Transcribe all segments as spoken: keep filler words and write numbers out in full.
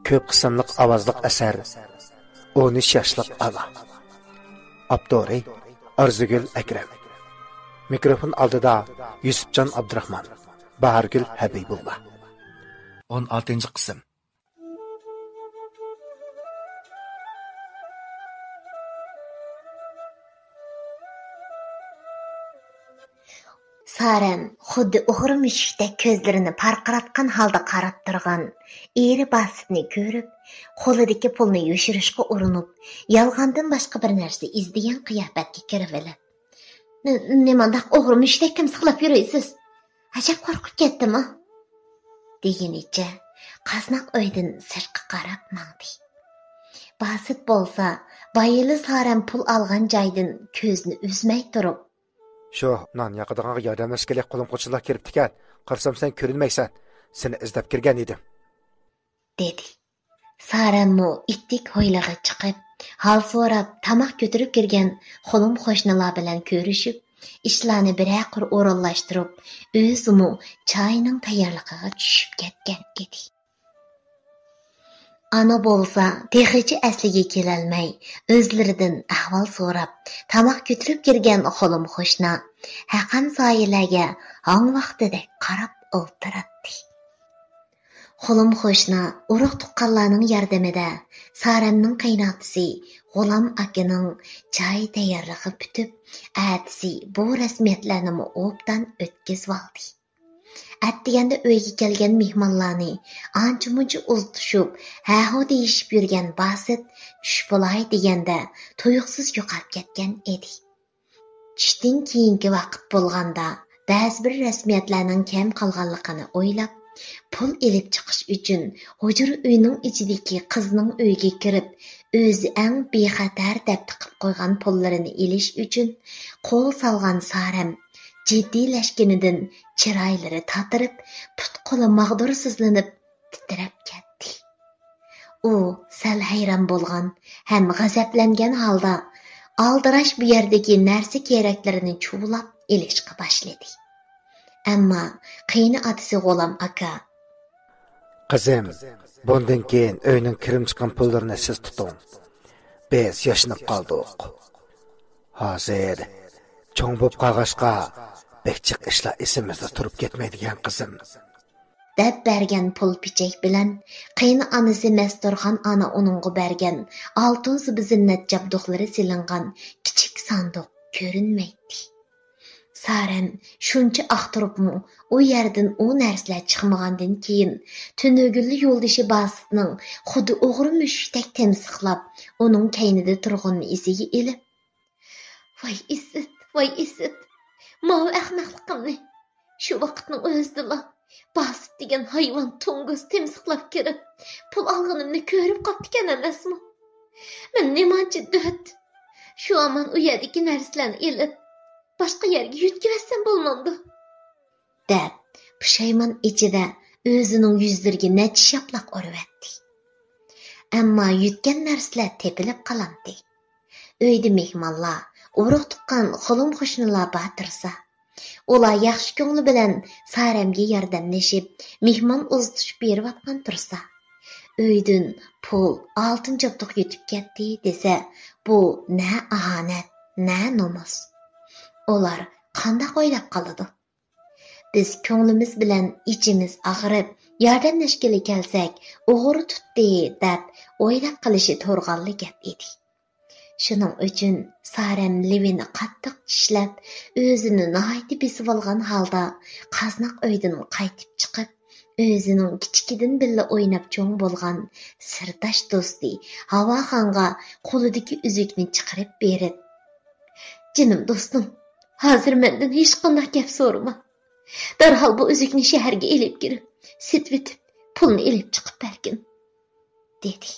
كۆپ قىسىملىق ئاۋازلىق ئەسەر، ئون ئۈچ ياشلىق ئانا. ئاپتورى ئارزۇگۈل ئەكرەم. مىكروفون ئالدىدا يۈسۈپجان ئابدۇراخمان، باھارگۈل ھەبىبۇللا. ئون ئالتىنچى قىسىم. سارەم خۇددى ئوغرى مۈشۈكتەك كۆزلىرىنى پارقىراتقان ھالدا قاراپ تۇرغان ئېرى باسىتنى كۆرۈپ، قولىدىكى پۇلنى يوشۇرۇشقا ئۇرۇنۇپ، يالغاندىن باشقا بىر نەرسە ئىزدىگەن قىياپەتكە كىرىۋېلىپ، «نېمانداق ئوغرى مۈشۈكتەك تىمسىقلاپ يۈرۈيسىز؟ ئەجەب قورقۇپ كەتتىمۇ؟» دېگىنىچە قازناق ئۆيدىن سىرتقا قاراپ ماڭدى. باسىت بولسا بايىلا سارەم پۇل ئالغان جايدىن كۆزىنى ئۈزمەي تۇرۇپ، «شۇ نان ياقىدىغانغا ياردەملەشكىلى قولۇم قوشنىلار كىرىپتىكەن، قارىسام سەن كۆرۈنمەيسەن، سېنى ئىزدەپ كىرگەن ئىدىم.» دېدى. سارەممۇ ئىتتىك ھويلىغا چىقىپ، ھال سوراپ تاماق كۆتۈرۈپ كىرگەن خۇلۇم قوشنىلار بىلەن كۆرۈشۈپ، ئىشلارنى بىرەر قۇر ئورۇنلاشتۇرۇپ، ئۆزىمۇ چاينىڭ تەييارلىقىغا چۈشۈپ كەتكەن ئىدى. ئانا بولسا تېخىچە ئەسلىگە كېلەلمەي، ئۆزلىرىدىن ئەھۋال سوراپ، تاماق كۆتۈرۈپ كىرگەن خۇلۇم قوشنا ھەقەم سايىلەرگە ھاڭ ۋاقتىدەك قاراپ ئولتۇراتتى. خۇلۇم قوشنا ئۇرۇق تۇغقانلارنىڭ ياردىمىدە سارەمنىڭ قېيىنئاتىسى غۇلام ئاكىنىڭ چاي تەييارلىقى پۈتۈپ، ئەتىسى بۇ رەسمىيەتلەرنىمۇ ئوبدان ئۆتكۈزۈۋالدى. ئەتىگەندە ئۆيگە كەلگەن مېھمانلارنى ئانچە-مۇنچە ئۇزىتىشىپ، ھەھۇ دېيىشىپ يۈرگەن باسىت چۈش بولاي دېگەندە تۇيۇقسىز يوقاپ كەتكەن ئىدى. چۈشتىن كېيىنكى ۋاقىت بولغاندا، بەزى بىر رەسمىيەتلەرنىڭ كەم قالغانلىقىنى ئويلاپ، پۇل ئېلىپ چىقىش ئۈچۈن ھۇجرا ئۆينىڭ ئىچىدىكى قىزنىڭ ئۆيىگە كىرىپ، ئۆزى ئەڭ بىخەتەر دەپ تىقىپ قويغان پۇللىرىنى ئېلىش ئۈچۈن قول سالغان سارەم جىددىيلەشكىنىدىن چىرايلىرى تاتىرىپ، پۇت-قولى ماغدۇرسىزلىنىپ، تىترەپ كەتتى. ئۇ سەل ھەيران بولغان ھەم غەزەپلەنگەن ھالدا ئالدىراش بۇ يەردىكى نەرسە-كېرەكلىرىنى چۇۋۇلاپ ئېلىشقا باشلىدى. ئەمما قېيىنئاتىسى غۇلام ئاكا، «قىزىم، بۇندىن كېيىن ئۆينىڭ كىرىم-چىقىم پۇللىرىنى سىز تۇتۇڭ. بىز ياشىنىپ قالدۇق. ھازىر چوڭ بولۇپ قالغاچقا، بەك جىق ئىشلار ئېسىمىزدە تۇرۇپ كەتمەيدىكەن، قىزىم.» دەپ بەرگەن پۇل پىچەك بىلەن قېيىنئانىسى مەستۇرخان ئانا ئۇنىڭغا بەرگەن ئالتۇن زىبۇ-زىننەت جابدۇقلىرى سېلىنغان كىچىك ساندۇق كۆرۈنمەيتتى. سارەم شۇنچە ئاختۇرۇپمۇ ئۇ يەردىن ئۇ نەرسىلەر چىقمىغاندىن كېيىن، تۈنۈگۈنلا يولدىشى باسىتنىڭ خۇددى ئوغرى مۈشۈكتەك تىمسىقلاپ، ئۇنىڭ كەينىدە تۇرغىنىنى ئېسىگە ئېلىپ، «ۋاي ئىسىت، ۋاي ئىسىت! ماۋۇ ئەخمەقلىقىمنى! شۇ ۋاقىتنىڭ ئۆزىدىلا باسىت دېگەن ھايۋان توڭگۇز تىمسىقلاپ كىرىپ، پۇل ئالغىنىمنى كۆرۈپ قاپتىكەن ئەمەسمۇ؟ مەن نېمانچە دۆت! شۇ ھامان ئۇ يەردىكى نەرسىلەرنى ئېلىپ، باشقا يەرگە يۆتكىۋەتسەم بولمامدۇ؟» دەپ، پۇشايمان ئىچىدە ئۆزىنىڭ يۈزلىرىگە نەچچە شاپىلاق ئۇرۇۋەتتى. ئەمما يۆتكەن نەرسىلەر تېپىلىپ قالامتى. ئۆيدە مېھمانلار، ئۇرۇق-تۇغقان، خۇلۇم-قوشنىلار بار تۇرسا، ئۇلار ياخشى كۆڭلى بىلەن سارەمگە ياردەملىشىپ، مېھمان ئۇزىتىشىپ بېرىۋاتقان تۇرسا، ئۆيدىن پۇل، ئالتۇن جابدۇق يۆتۈپ كەتتى دېسە، بۇ نە ئاھانەت، نە نومۇس. ئۇلار قانداق ئويلاپ قالىدۇ؟ بىز كۆڭلىمىز بىلەن ئىچىمىز ئاغرىپ، ياردەملەشكىلى كەلسەك، ئوغرى تۇتتى، دەپ ئويلاپ قېلىشى تۇرغانلا گەپ ئىدى. شۇنىڭ ئۈچۈن سارەم لېۋىنى قاتتىق چىشلەپ، ئۆزىنى ناھايىتى بېسىۋالغان ھالدا قازناق ئۆيدىن قايتىپ چىقىپ، ئۆزىنىڭ كىچىكىدىن بىللە ئويناپ چوڭ بولغان سىرداش دوستى ھاۋاخانغا قولىدىكى ئۈزۈكنى چىقىرىپ بېرىپ، «جېنىم دوستۇم، ھازىر مەندىن ھېچقانداق گەپ سورىما. دەرھال بۇ ئۈزۈكنى شەھەرگە ئېلىپ كىرىپ، سېتىۋېتىپ، پۇلنى ئېلىپ چىقىپ بەرگىن.» دېدى.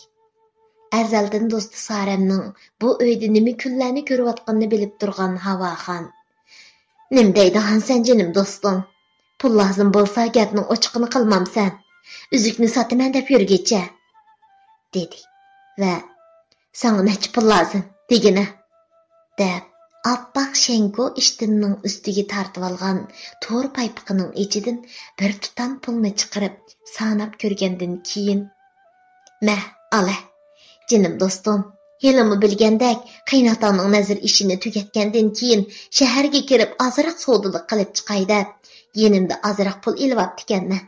ئەزەلدىن دوستى سارەمنىڭ بۇ ئۆيدە نېمە كۈنلەرنى كۆرۈۋاتقىنىنى بىلىپ تۇرغان ھاۋاخان، «نېمە دەيدىغانسەن جېنىم دوستۇم؟ پۇل لازىم بولسا گەپنىڭ ئوچۇقىنى قىلمامسەن؟ ئۈزۈكنى ساتىمەن دەپ يۈرگۈچە.» دېدى ۋە «ساڭا نەچچە پۇل لازىم دېگىنە؟» دەپ، ئاپئاق شەڭكو ئىشتىنىنىڭ ئۈستىگە تارتىۋالغان تور پايپىقىنىڭ ئىچىدىن بىر تۇتام پۇلنى چىقىرىپ ساناپ كۆرگەندىن كېيىن، مە، ئالە. جېنىم دوستۇم، ھېلىمۇ بىلگەندەك، قېيىنئاتاڭنىڭ نەزىر ئىشىنى تۈگەتكەندىن كېيىن، شەھەرگە كىرىپ ئازراق سودىلىق قىلىپ چىقاي دەپ، يېنىمدا ئازراق پۇل ئېلىۋاپتىكەنمەن.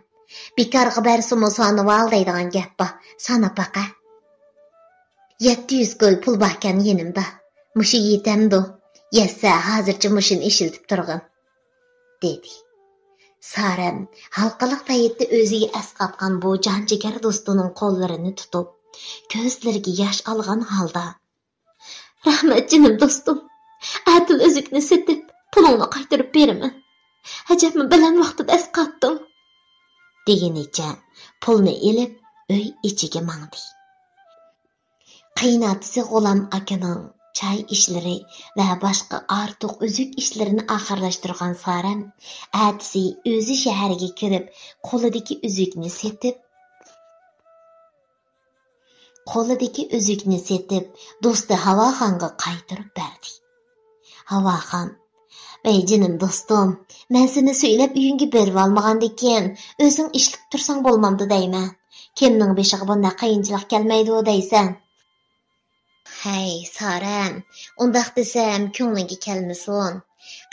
بىكارغا بەرسىمۇ سانىۋال دەيدىغان گەپ بار، ساناپ باقە. يەتتە يۈز كوي پۇل باركەن يېنىمدا. مۇشۇ يېتەمدۇ؟ يەتسە، ھازىرچە مۇشۇنى ئىشلىتىپ تۇرغىن. دېدى. سارەم ھالقىلىق پەيتتە ئۆزىگە ئەسقاتقان بۇ جان جىگەر دوستىنىڭ قوللىرىنى تۇتۇپ، كۆزلىرىگە ياش ئالغان ھالدا، رەھمەت جېنىم دوستۇم، ئەتىلا ئۈزۈكنى سېتىپ، پۇلۇڭنى قايتۇرۇپ بېرىمەن. ئەجەبمۇ بەلەن ۋاقتىدا ئەسقاتتىڭ، دېگىنىچە پۇلنى ئېلىپ ئۆي ئىچىگە ماڭدى. قېيىنئاتىسى غۇلام ئاكىنىڭ چاي ئىشلىرى ۋە باشقا ئارتۇق ئۈزۈك ئىشلىرىنى ئاخىرلاشتۇرغان سارەم ئەتىسى ئۆزى شەھەرگە كىرىپ، قولىدىكى ئۈزۈكنى سېتىپ، قولىدىكى ئۈزۈكنى سېتىپ، دوستى ھاۋاخانغا قايتۇرۇپ بەردى. ھاۋاخان، ۋەي جېنىم دوستۇم، مەن سېنى سۈيلەپ ئۆيۈڭگە بېرىۋالمىغاندىكىن، ئۆزۈڭ ئىشلىتىپ تۇرساڭ بولمامدۇ دەيمەن. كىمنىڭ بېشىغا بۇنداق قىيىنچىلىق كەلمەيدۇ دەيسەن؟ ھەي، سارەم، ئۇنداق دېسەم كۆڭلۈڭگە كەلمىسۇن.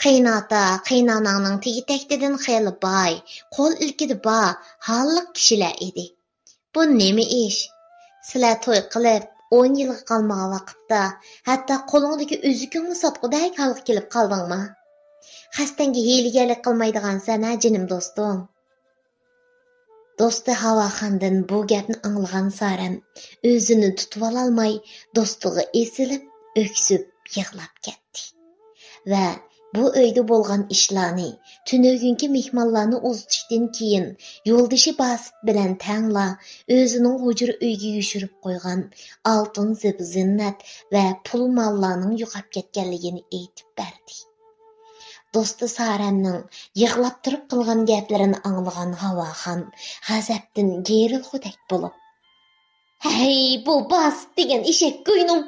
قېيىنئاتا، قېيىنئاناڭنىڭ تېگى-تەكتىدىن خېلى باي، قول ئىلكىدە بار، ھاللىق كىشىلەر ئىدى. بۇ نېمە ئىش؟ سىلەر توي قىلىپ، ئون يىلغا قالمىغان ۋاقىتتا، ھەتتا قولۇڭدىكى ئۈزۈكۈڭنى ساتقۇدەك ھالغا كېلىپ قالدىڭما؟ خەستەڭگە ھىيلىگەرلىك قىلمايدىغانسەن ھە، جېنىم دوستۇم؟ دوستى ھاۋاخاندىن بۇ گەپنى ئاڭلىغان سارەم ئۆزىنى تۇتۇۋالالماي، دوستىغا ئېسىلىپ، ئۆكسۈپ يىغلاپ كەتتى. ۋە بۇ ئۆيدە بولغان ئىشلارنى، تۈنۈگۈنكى مېھمانلارنى ئۇزىتىشتىن كېيىن، يولدىشى باسىت بىلەن تەڭلا ئۆزىنىڭ ھۇجرا ئۆيىگە يوشۇرۇپ قويغان ئالتۇن زىب-زىننەت ۋە پۇل ماللارنىڭ يوقاپ كەتكەنلىكىنى ئېيتىپ بەردى. دوستى سارەمنىڭ يىغلاپ تۇرۇپ قىلغان گەپلىرىنى ئاڭلىغان ھاۋاخان غەزەپتىن گېرىلغۇدەك بولۇپ، ھەي، بۇ باسىت دېگەن ئېشەكگۇينىڭ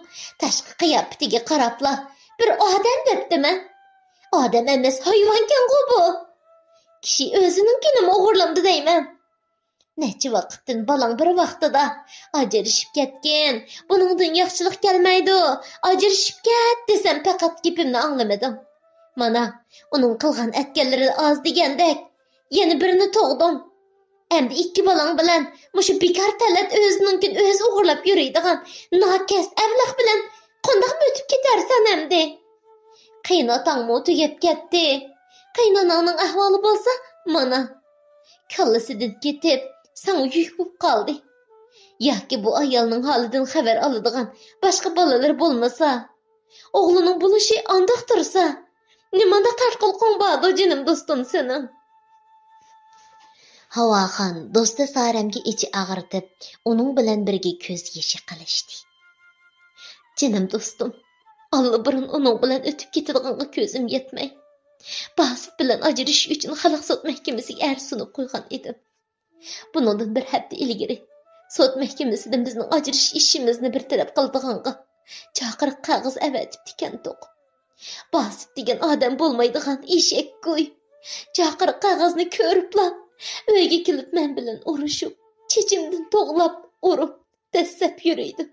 تاشقى قىياپىتىگە قاراپلا، بىر ئادەم دەپتىمەن. ئادەم ئەمەس، ھايۋانكەنغۇ بۇ. كىشى ئۆزىنىڭكىنىمۇ ئوغرىلامدۇ دەيمەن. نەچچە ۋاقىتتىن بالاڭ بىر ۋاقتىدا ئاجرىشىپ كەتكىن، بۇنىڭدىن ياخشىلىق كەلمەيدۇ، ئاجرىشىپ كەت دېسەم، پەقەت گېپىمنى ئاڭلىمىدىڭ. مانا، ئۇنىڭ قىلغان ئەتكەنلىرى ئاز دېگەندەك، يەنە بىرنى تۇغدۇڭ. ئەمدى ئىككى بالاڭ بىلەن مۇشۇ بىكار تەلەت ئۆزىنىڭكىنى ئۆزى ئوغرىلاپ يۈرىدىغان ناكەس ئەبلەخ بىلەن قانداق ئۆتۈپ كېتەرسەن ئەمدى؟ قېيىنئاتاڭمۇ تۈگەپ كەتتى. قېيىنئاناڭنىڭ ئەھۋالى بولسا مانا، كاللىسىدىن كېتىپ، ساڭا يۈك بولۇپ قالدى. ياكى بۇ ئايالنىڭ ھالىدىن خەۋەر ئالىدىغان باشقا بالىلىرى بولمىسا، ئوغلىنىڭ بولۇشى ئانداق تۇرسا، نېمانداق تارتقۇلۇقۇڭ باردۇ، جېنىم دوستۇم سېنىڭ؟ ھاۋاخان دوستى سارەمگە ئىچى ئاغرىتىپ، ئۇنىڭ بىلەن بىرگە كۆز يېشى قىلىشتى. جېنىم دوستۇم، ئاللىبۇرۇن ئۇنىڭ بىلەن ئۆتۈپ كېتىدىغانغا كۆزۈم يەتمەي، باسىت بىلەن ئاجرىشىش ئۈچۈن خەلق سوت مەھكىمىسىگە ئەرز سۇنۇپ قويغان ئىدىم. بۇنىڭدىن بىر ھەپتە ئىلگىرى سوت مەھكىمىسىدىن بىزنىڭ ئاجرىشىش ئىشىمىزنى بىر تەرەپ قىلىدىغانغا چاقىرىق قەغىزى ئەۋەتىپتىكەنتۇق. باسىت دېگەن ئادەم بولمايدىغان ئېشەكگۇي. چاقىرىق قەغەزنى كۆرۈپلا، ئۆيگە كېلىپ مەن بىلەن ئۇرۇشۇپ، چېچىمدىن توغلاپ ئۇرۇپ، دەسسەپ يۈرىدۇ.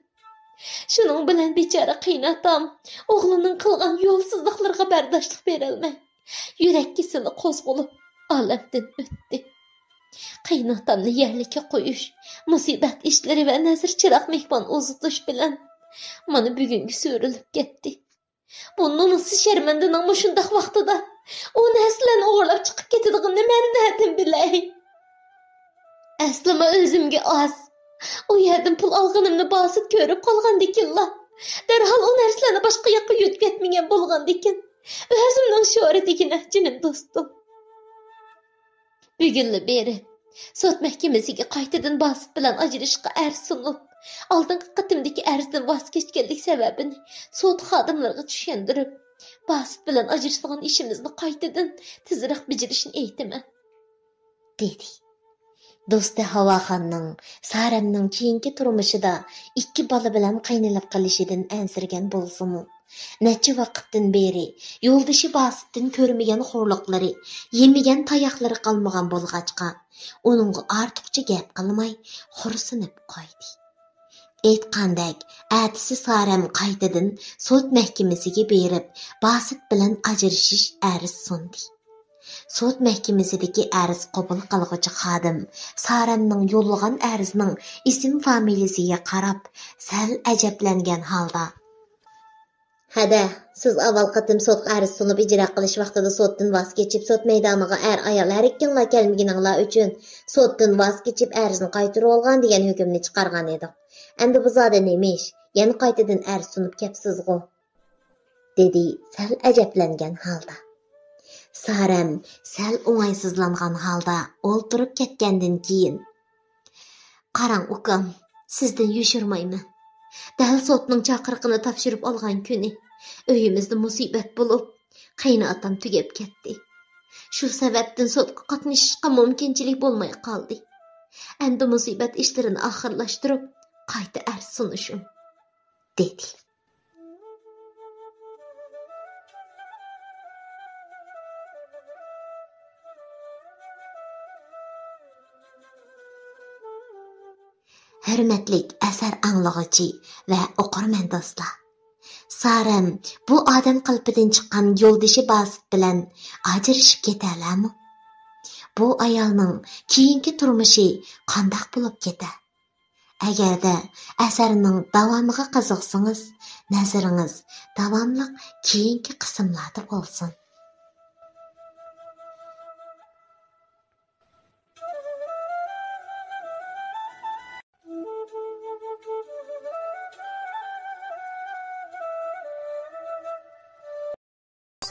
شۇنىڭ بىلەن بىچارە قېيىنئاتام ئوغلىنىڭ قىلغان يولسىزلىقلىرىغا بەرداشلىق بېرەلمەي، يۈرەك كېسىلى قوزغىلىپ، ئالەمدىن ئۆتتى. قېيىنئاتامنى يەرلىككە قويۇش، مۇسىبەت ئىشلىرى ۋە نەزىر چىراغ مېھمان ئۇزىتىش بىلەن مانا بۈگۈنگە سۆرىلىپ كەتتى. بۇ نومۇسسىز شەرمەندىنىڭ مۇشۇنداق ۋاقتىدا ئۇ نەرسىلەرنى ئوغرىلاپ چىقىپ كېتىدىغىنىنى مەن نەدىن بىلەي؟ ئەسلىما ئۆزۈمگە ئاز. ئۇ يەردىن پۇل ئالغىنىمنى باسىت كۆرۈپ قالغاندىكىنلا، دەرھال ئۇ نەرسىلەرنى باشقا ياققا يۆتكەتمىگەن بولغاندىكىن، ئۆزۈمنىڭ شورى دېگىنە، جېنىم دوستۇم. بۈگۈنلا بېرىپ، سوت مەھكىمىسىگە قايتىدىن باسىت بىلەن ئاجرىشىشقا ئەرز سۇنۇپ، ئالدىنقى قېتىمدىكى ئەرزدىن ۋاز كەچكەنلىك سەۋەبىنى سوت خادىملىرىغا چۈشەندۈرۈپ، باسىت بىلەن ئاجرىشىدىغان ئىشىمىزنى قايتىدىن تېزرەك بېجىرىشنى ئېيتىمەن، دېدى. دوستى ھاۋاخاننىڭ سارەمنىڭ كېيىنكى تۇرمۇشىدا ئىككى بالا بىلەن قىينىلىپ قېلىشىدىن ئەنسىرىگەن بولسىمۇ، نەچچە ۋاقىتتىن بېرى يولدىشى باسىتتىن كۆرمىگەن خورلۇقلىرى، يېمىگەن تاياقلىرى قالمىغان بولغاچقا، ئۇنىڭغا ئارتۇقچە گەپ قىلماي، خورسىنىپ قويدى. ئېيتقاندەك، ئەتىسى سارەم قايتىدىن سوت مەھكىمىسىگە بېرىپ، باسىت بىلەن ئاجرىشىش ئەرز سۇندى. سوت مەھكىمىسىدىكى ئەرز قوبۇل قىلغۇچى خادىم سارەمنىڭ يوللىغان ئەرزىنىڭ ئىسىم فامىلىسىگە قاراپ، سەل ئەجەبلەنگەن ھالدا، ھەدە، سىز ئاۋۋال قېتىم سوتقا ئەرز سۇنۇپ ئىجرا قىلىش ۋاقتىدا سوتتىن ۋاز كېچىپ، سوت مەيدانىغا ئەر-ئايال ھەر ئىككىڭلار كەلمىگىنىڭلار ئۈچۈن سوتتىن ۋاز كېچىپ ئەرزنى قايتۇرۇۋالغان دېگەن ھۆكۈمنى چىقارغان ئىدۇق. ئەمدى بۇ زادى نېمە ئىش؟ يەنە قايتىدىن ئەرز سۇنۇپ كەپسىزغۇ؟ دېدى سەل ئەجەبلەنگەن ھالدا. سارەم سەل ئوڭايسىزلانغان ھالدا ئولتۇرۇپ كەتكەندىن كېيىن، قاراڭ ئۇكام، سىزدىن يوشۇرمايمەن. دەل سوتنىڭ چاقىرىقىنى تاپشۇرۇپ ئالغان كۈنى ئۆيىمىزدە مۇسىبەت بولۇپ، قېيىنئاتام تۈگەپ كەتتى. شۇ سەۋەبتىن سوتقا قاتنىشىشقا مۇمكىنچىلىك بولماي قالدى. ئەمدى مۇسىبەت ئىشلىرىنى ئاخىرلاشتۇرۇپ، قايتا ئەرز سۇنۇشۇم، دېدى. ھۆرمەتلىك ئەسەر ئاڭلىغۇچى ۋە ئوقۇرمەن دوستلار! سارەم بۇ ئادەم قېلىپىدىن چىققان يولدىشى باسىت بىلەن ئاجرىشىپ كېتەلەرمۇ؟ بۇ ئايالنىڭ كېيىنكى تۇرمۇشى قانداق بولۇپ كېتەر؟ ئەگەردە ئەسەرنىڭ داۋامىغا قىزىقسىڭىز، نەزىرىڭىز داۋاملىق كېيىنكى قىسىملاردا بولسۇن.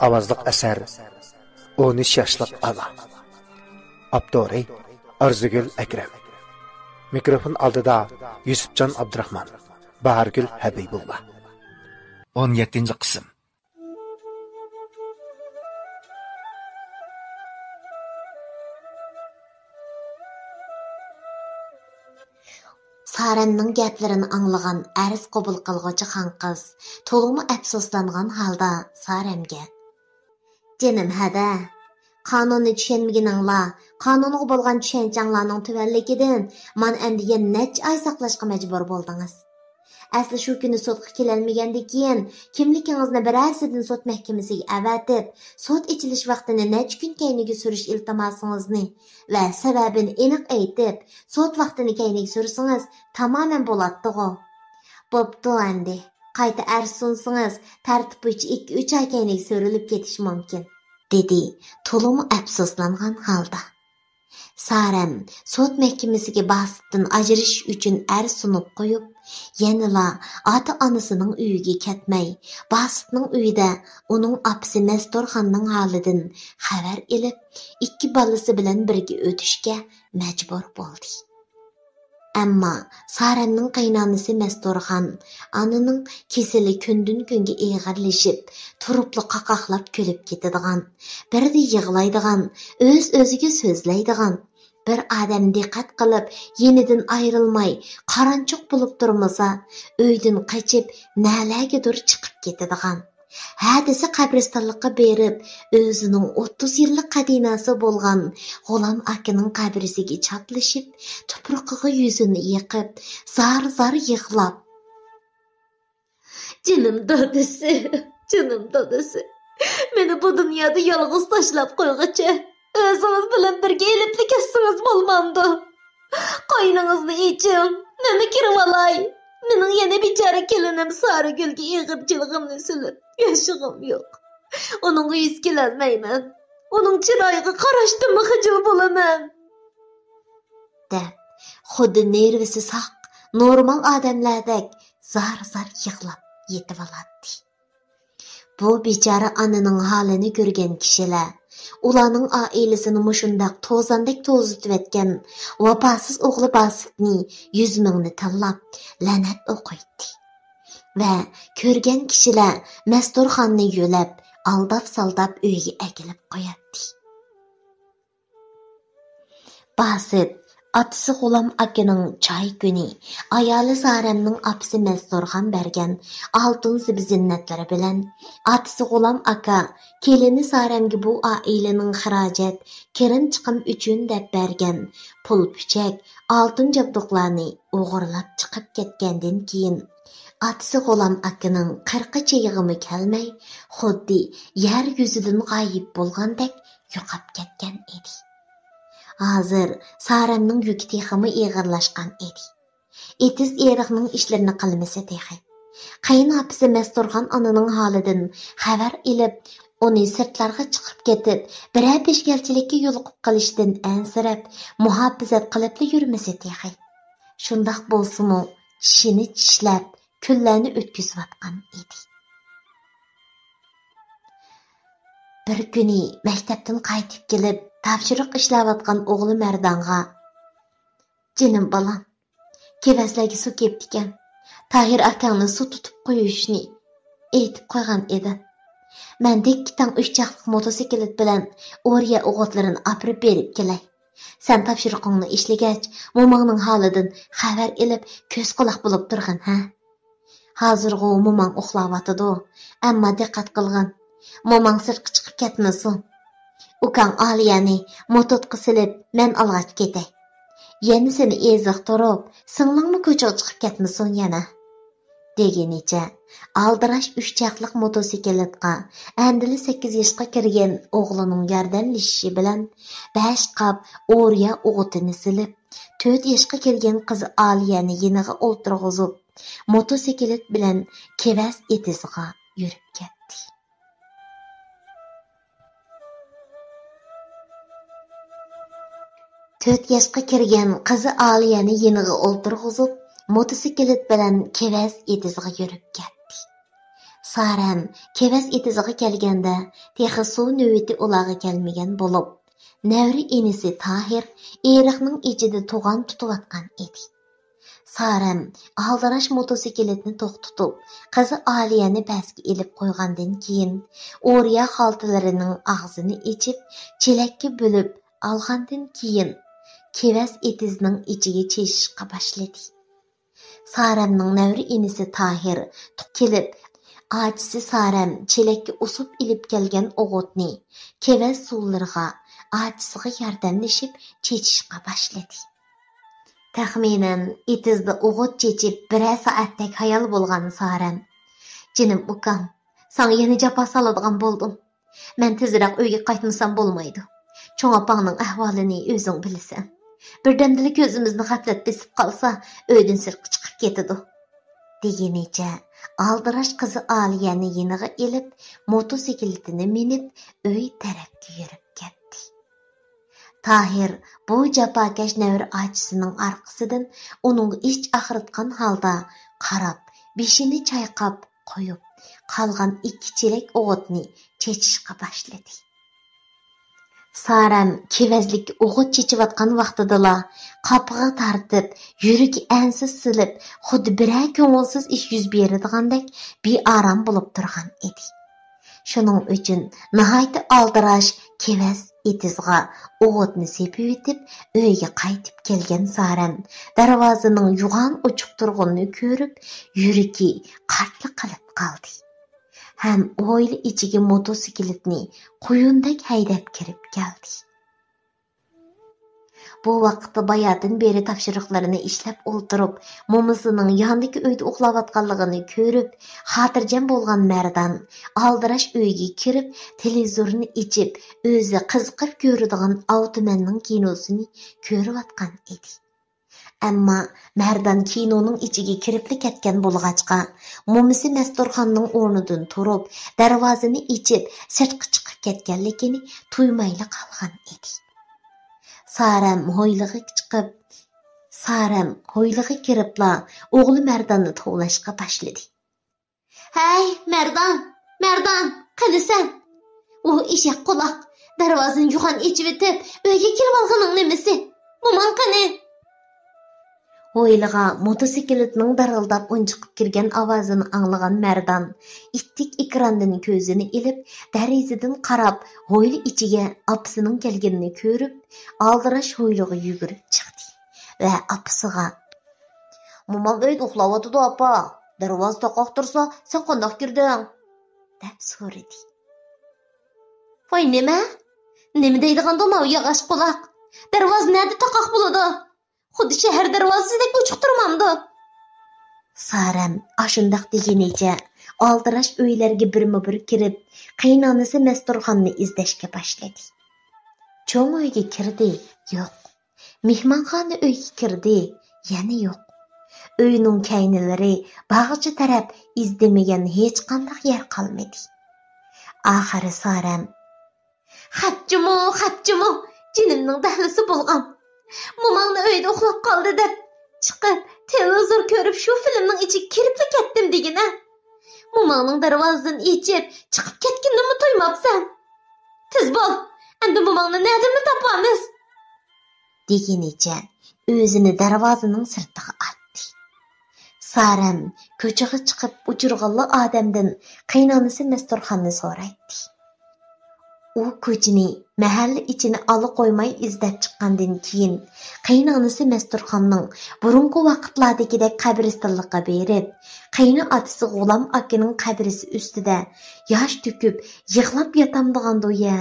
ئاۋازلىق ئەسەر: ئون ئۈچ ياشلىق ئانا. ئاپتورى: ئارزۇگۈل ئەكرەم. مىكروفون ئالدىدا يۈسۈپجان ئابدۇراخمان، باھارگۈل ھەبىبۇللا. ئون يەتتىنچى قىسىم. سارەمنىڭ گەپلىرىنى ئاڭلىغان ئەرز قوبۇل قىلغۇچى خانقىز تولىمۇ ئەپسۇسلانغان ھالدا سارەمگە: جېنىم ھەدە، قانۇننى چۈشەنمىگىنىڭلار، قانۇنغا بولغان چۈشەنچەڭلارنىڭ تۆۋەنلىكىدىن مانا ئەمدى يەنە نەچچە ئاي ساقلاشقا مەجبۇر بولدىڭىز. ئەسلى شۇ كۈنى سوتقا كېلەلمىگەندىكىن، كىملىكىڭىزنى بىرەرسىدىن سوت مەھكىمىسىگە ئەۋەتىپ، سوت ئېچىلىش ۋاقتىنى نەچچە كۈن كەينىگە سۈرۈش ئىلتىماسىڭىزنى ۋە سەۋەبىنى ئېنىق ئېيتىپ، سوت ۋاقتىنى كەينىگە سۈرسىڭىز تامامەن بولاتتىغۇ. بوپتۇ ئەمدى، قايتا ئەرز سۇنسىڭىز، تەرتىپ بويىچە ئىككى-ئۈچ ئاي كەينىگە سۈرۈلۈپ كېتىشى مۇمكىن، دېدى تولىمۇ ئەپسۇسلانغان ھالدا. سارەم سوت مەھكىمىسىگە باسىتتىن ئاجرىشىش ئۈچۈن ئەرز سۇنۇپ قويۇپ، يەنىلا ئاتا-ئانىسىنىڭ ئۆيىگە كەتمەي، باسىتنىڭ ئۆيىدە ئۇنىڭ ئاپىسى مەستۇرخاننىڭ ھالىدىن خەۋەر ئېلىپ، ئىككى بالىسى بىلەن بىرگە ئۆتۈشكە مەجبۇر بولدى. ئەمما سارەمنىڭ قېيىنئانىسى مەستۇرخان ئانىنىڭ كېسىلى كۈندىن-كۈنگە ئېغىرلىشىپ، تۇرۇپلا قاقاقلاپ كۈلۈپ كېتىدىغان، بىردە يىغلايدىغان، ئۆز-ئۆزىگە سۆزلەيدىغان، بىر ئادەم دىققەت قىلىپ يېنىدىن ئايرىلماي قارانچۇق بولۇپ تۇرمىسا، ئۆيدىن قېچىپ نەلەرگىدۇر چىقىپ كېتىدىغان، ھە دېسە قەبرىستانلىققا بېرىپ، ئۆزىنىڭ ئوتتۇز يىللىق قەدىناسى بولغان غۇلام ئاكىنىڭ قەبرىسىگە چاپلىشىپ، تۇپرىقىغا يۈزىنى يېقىپ، زار-زار يىغلاپ، جېنىم دادىسى، جېنىم دادىسى، مېنى بۇ دۇنيادا يالغۇز تاشلاپ قويغۇچە، ئۆزىڭىز بىلەن بىرگە ئېلىپلا كەتسىڭىز بولمامدۇ؟ قوينىڭىزنى ئېچىڭ، نېمە كىرىۋالاي؟ مېنىڭ يەنە بىچارە كېلىنىم سارىگۈلگە ئېغىرچىلىقىمنى سېلىپ ياشىغۇم يوق. ئۇنىڭغا يۈز كېلەلمەيمەن. ئۇنىڭ چىرايىغا قاراشتىنمۇ خىجىل بولىمەن، دەپ، خۇددى نېرۋىسى ساق، نورمال ئادەملەردەك زار-زار يىغلاپ يېتىۋالاتتى. بۇ بىچارە ئانىنىڭ ھالىنى كۆرگەن كىشىلەر، ئۇلارنىڭ ئائىلىسىنى مۇشۇنداق توزاندەك توزۇتۇۋەتكەن ۋاپاسىز ئوغلى باسىتنى يۈز مىڭنى تىللاپ، لەنەت ئوقۇيتتى. ۋە كۆرگەن كىشىلەر مەستۇرخاننى يۆلەپ، ئالداپ-سالداپ ئۆيگە ئەكېلىپ قوياتتى. باسىت ئاتىسى غۇلام ئاكىنىڭ چاي كۈنى، ئايالى سارەمنىڭ ئاپىسى مەستۇرخان بەرگەن ئالتۇن زىبۇ-زىننەتلىرى بىلەن ئاتىسى غۇلام ئاكا كېلىنى سارەمگە بۇ ئائىلىنىڭ خىراجەت، كىرىم-چىقىم ئۈچۈن دەپ بەرگەن پۇل-پۈچەك، ئالتۇن جابدۇقلارنى ئوغرىلاپ چىقىپ كەتكەندىن كېيىن، ئاتىسى غۇلام ئاكىنىڭ قىرىقى چېيىغىمۇ كەلمەي، خۇددى يەر يۈزىدىن غايىب بولغاندەك يوقاپ كەتكەن ئىدى. ھازىر سارەمنىڭ يۈكى تېخىمۇ ئېغىرلاشقان ئىدى. ئېتىز ئېرىقنىڭ ئىشلىرىنى قىلمىسا تېخى. قېيىنئاپىسى مەستۇرخان ئانىنىڭ ھالىدىن خەۋەر ئېلىپ، ئۇنى سىرتلارغا چىقىپ كېتىپ، بىرەر پېشكەلچىلىككە يولۇقۇپ قېلىشتىن ئەنسىرەپ، مۇھاپىزەت قىلىپلا يۈرمىسە تېخى. شۇنداق بولسىمۇ، چىشىنى چىشلەپ، كۈنلەرنى ئۆتكۈزۈۋاتقان ئىدى. بىر كۈنى مەكتەپتىن قايتىپ كېلىپ، تاپشۇرۇق ئىشلەۋاتقان ئوغلى مەردانغا، «جېنىم بالام، كېۋەزلەرگە سۇ كېپتىكەن، تاھىر ئاكاڭنى سۇ تۇتۇپ قويۇشنى ئېيتىپ قويغان ئىدىم. مەن دىككىتەڭ ئۈچ چاقلىق موتوسىكلىت بىلەن ئورىيە ئوغۇتلىرىنى ئاپىرىپ بېرىپ كېلەي. سەن تاپشۇرۇقۇڭنى ئىشلىگەچ، موماڭنىڭ ھالىدىن خەۋەر ئېلىپ، كۆز-قۇلاق بولۇپ تۇرغىن، ھە؟ ھازىرغۇ موماڭ ئۇخلاۋاتىدۇ، ئەمما دىققەت قىلغىن، موماڭ سىرتقا چىقىپ كەتمىسۇن. ئۇكاڭ ئالىيەنى موتوتقا سېلىپ، مەن ئالغاچ كېتەي. يەنە سېنى ئېزىقتۇرۇپ، سىڭلىڭمۇ كوچىغا چىقىپ كەتمىسۇن يەنە.» دېگىنىچە، ئالدىراش ئۈچ چاقلىق موتوسىكلىتقا ئەمدىلا سەككىز ياشقا كىرگەن ئوغلىنىڭ ياردەملىشىشى بىلەن بەش قاپ ئورىيە ئوغۇتىنى سېلىپ، تۆت ياشقا كىرگەن قىزى ئالىيەنى يېنىغا ئولتۇرغۇزۇپ، موتوسىكلىت بىلەن كېۋەز ئېتىزىغا يۈرۈپ كەتتى. تۆت ياشقا كىرگەن قىزى ئالىيەنى يېنىغا ئولتۇرغۇزۇپ، موتوسىكلىت بىلەن كېۋەز ئېتىزىغا يۈرۈپ كەتتى. سارەم كېۋەز ئېتىزىغا كەلگەندە، تېخى سۇ نۆۋىتى ئۇلارغا كەلمىگەن بولۇپ، نەۋرە ئىنىسى تاھىر ئېرىقنىڭ ئىچىدە تۇغان تۇتۇۋاتقان ئىدى. سارەم ئالدىراش موتوسىكلىتنى توختىتىپ، قىزى ئالىيەنى پەسكە ئېلىپ قويغاندىن كېيىن، ئورىيە خالتىلىرىنىڭ ئاغزىنى ئېچىپ، چېلەككە بۆلۈپ ئالغاندىن كېيىن، كېۋەز ئېتىزنىڭ ئىچىگە چېچىشقا باشلىدى. سارەمنىڭ نەۋرە ئىنىسى تاھىر كېلىپ، ئاچىسى سارەم چېلەككە ئۇسۇپ ئېلىپ كەلگەن ئوغۇتنى كېۋەز سۇلىرىغا، ئاچىسىغا ياردەملىشىپ چېچىشقا باشلىدى. تەخمىنەن، ئېتىزدا ئوغۇت چېچىپ بىرەر سائەتتەك ھايال بولغان سارەم، «جېنىم ئۇكام، ساڭا يەنە جاپا سالىدىغان بولدۇم. مەن تېزرەك ئۆيگە قايتمىسام بولمايدۇ. چوڭ ئاپاڭنىڭ ئەھۋالىنى ئۆزۈڭ بىلىسەن. بىردەمدىلا كۆزىمىزنى غەپلەت بېسىپ قالسا، ئۆيدىن سىرتقا چىقىپ كېتىدۇ.» دېگىنىچە، ئالدىراش قىزى ئالىيەنى يېنىغا ئېلىپ، موتوسىكلىتىنى مىنىپ، ئۆي تەرەپكە يۈرۈپ كەتتى. تاھىر بۇ جاپاكەش نەۋرە ئاچىسىنىڭ ئارقىسىدىن ئۇنىڭغا ئىچ ئاغرىتقان ھالدا قاراپ، بېشىنى چايقاپ قويۇپ، قالغان ئىككى چېلەك ئوغۇتنى چېچىشقا باشلىدى. سارەم كېۋەزلىككە ئوغۇت چېچىۋاتقان ۋاقتىدىلا قاپىغا تارتىپ، يۈرىكى ئەنسىز سېلىپ، خۇددى بىرەر كۆڭۈلسىز ئىش يۈز بېرىدىغاندەك بىئارام بولۇپ تۇرغان ئىدى. شۇنىڭ ئۈچۈن ناھايىتى ئالدىراش كېۋەز ئېتىزىغا ئوغۇتنى سېپىۋېتىپ، ئۆيگە قايتىپ كەلگەن سارەم دەرۋازىنىڭ يوغان ئوچۇق تۇرغىنىنى كۆرۈپ، يۈرىكى قارتلا قىلىپ قالدى ھەم ھويلا ئىچىگە موتوسىكلىتنى قۇيۇندەك ھەيدەپ كىرىپ كەلدى. بۇ ۋاقىتتا باياتىن بېرى تاپشۇرۇقلىرىنى ئىشلەپ ئولتۇرۇپ، مومىسىنىڭ ياندىكى ئۆيدە ئۇخلاۋاتقانلىقىنى كۆرۈپ، خاتىرجەم بولغان مەردان ئالدىراش ئۆيگە كىرىپ، تېلېۋىزورنى ئېچىپ، ئۆزى قىزىقىپ كۆرىدىغان ئاۋتومەننىڭ كىنوسىنى كۆرۈۋاتقان ئىدى. ئەمما مەردان كىنونىڭ ئىچىگە كىرىپلا كەتكەن بولغاچقا، مومىسى مەستۇرخاننىڭ ئورنىدىن تۇرۇپ، دەرۋازىنى ئېچىپ، سىرتقا چىقىپ كەتكەنلىكىنى تۇيمايلا قالغان ئىدى. سارەم ھويلىغا چىقىپ، سارەم ھويلىغا كىرىپلا ئوغلى مەرداننى توۋلاشقا باشلىدى. «ھەي، مەردان، مەردان، قېنى سەن؟ ئۇ ئېشەك قۇلاق، دەرۋازىنى يوغان ئېچىۋېتىپ، ئۆيگە كىرىۋالغىنىڭ نېمىسى؟ موماڭ قېنى؟» ھويلىغا موتوسىكلىتنىڭ دىرىلداپ ئۇنچىقىپ كىرگەن ئاۋازىنى ئاڭلىغان مەردان ئىتتىك ئېكراندىن كۆزىنى ئېلىپ، دېرىزىدىن قاراپ، ھويلا ئىچىگە ئاپىسىنىڭ كەلگىنىنى كۆرۈپ، ئالدىراش ھويلىغا يۈگۈرۈپ چىقتى. ۋە ئاپىسىغا، «مومام ئۆيدە ئۇخلاۋاتىدۇ، ئاپا. دەرۋازا تاقاق تۇرسا، سەن قانداق كىردىڭ؟» دەپ سورىدى. «ۋاي نېمە؟ نېمە دەيدىغاندۇ ماۋۇ ياغاچ قۇلاق؟ دەرۋازا نەدە تاقاق بولىدۇ؟ خۇددى شەھەر دەرۋازىسىدەك ئوچۇق تۇرمامدۇ؟» سارەم ئاشۇنداق دېگىنىچە ئالدىراش ئۆيلەرگە بىرمۇ بىر كىرىپ، قېيىنئانىسى مەستۇرخاننى ئىزدەشكە باشلىدى. چوڭ ئۆيگە كىردى، يوق. مېھمانخانا ئۆيگە كىردى، يەنە يوق. ئۆينىڭ كەينىلىرى، باغچە تەرەپ ئىزدىمىگەن ھېچقانداق يەر قالمىدى. ئاخىرى سارەم، «خەپچىمۇ، خەپچىمۇ، جېنىمنىڭ دەھلىسى بولغان. موماڭنى ئۆيدە ئۇخلاپ قالدى دەپ چىقىپ، تېلېۋىزور كۆرۈپ، شۇ فىلىمنىڭ ئىچىگە كىرىپلا كەتتىم دېگىنە. موماڭنىڭ دەرۋازىسىنى ئېچىپ، چىقىپ كەتكىنىنىمۇ تۇيماپسەن. تېز بول، ئەمدى موماڭنى نەدىنمۇ تاپامىز؟» دېگىنىچە ئۆزىنى دەرۋازىنىڭ سىرتىغا ئاتتى. سارەم كوچىغا چىقىپ ئۇچرىغانلا ئادەمدىن قېيىنئانىسى مەستۇرخاننى سورايتتى. ئۇ كوچىنى، مەھەللە ئىچىنى ئالا قويماي ئىزدەپ چىققاندىن كېيىن، قېيىنئانىسى مەستۇرخاننىڭ بۇرۇنقى ۋاقىتلاردىكىدەك قەبرىستانلىققا بېرىپ، قېيىنئاتىسى غۇلام ئاكىنىڭ قەبرىسى ئۈستىدە ياش تۆكۈپ يىغلاپ ياتامدىغاندۇ يە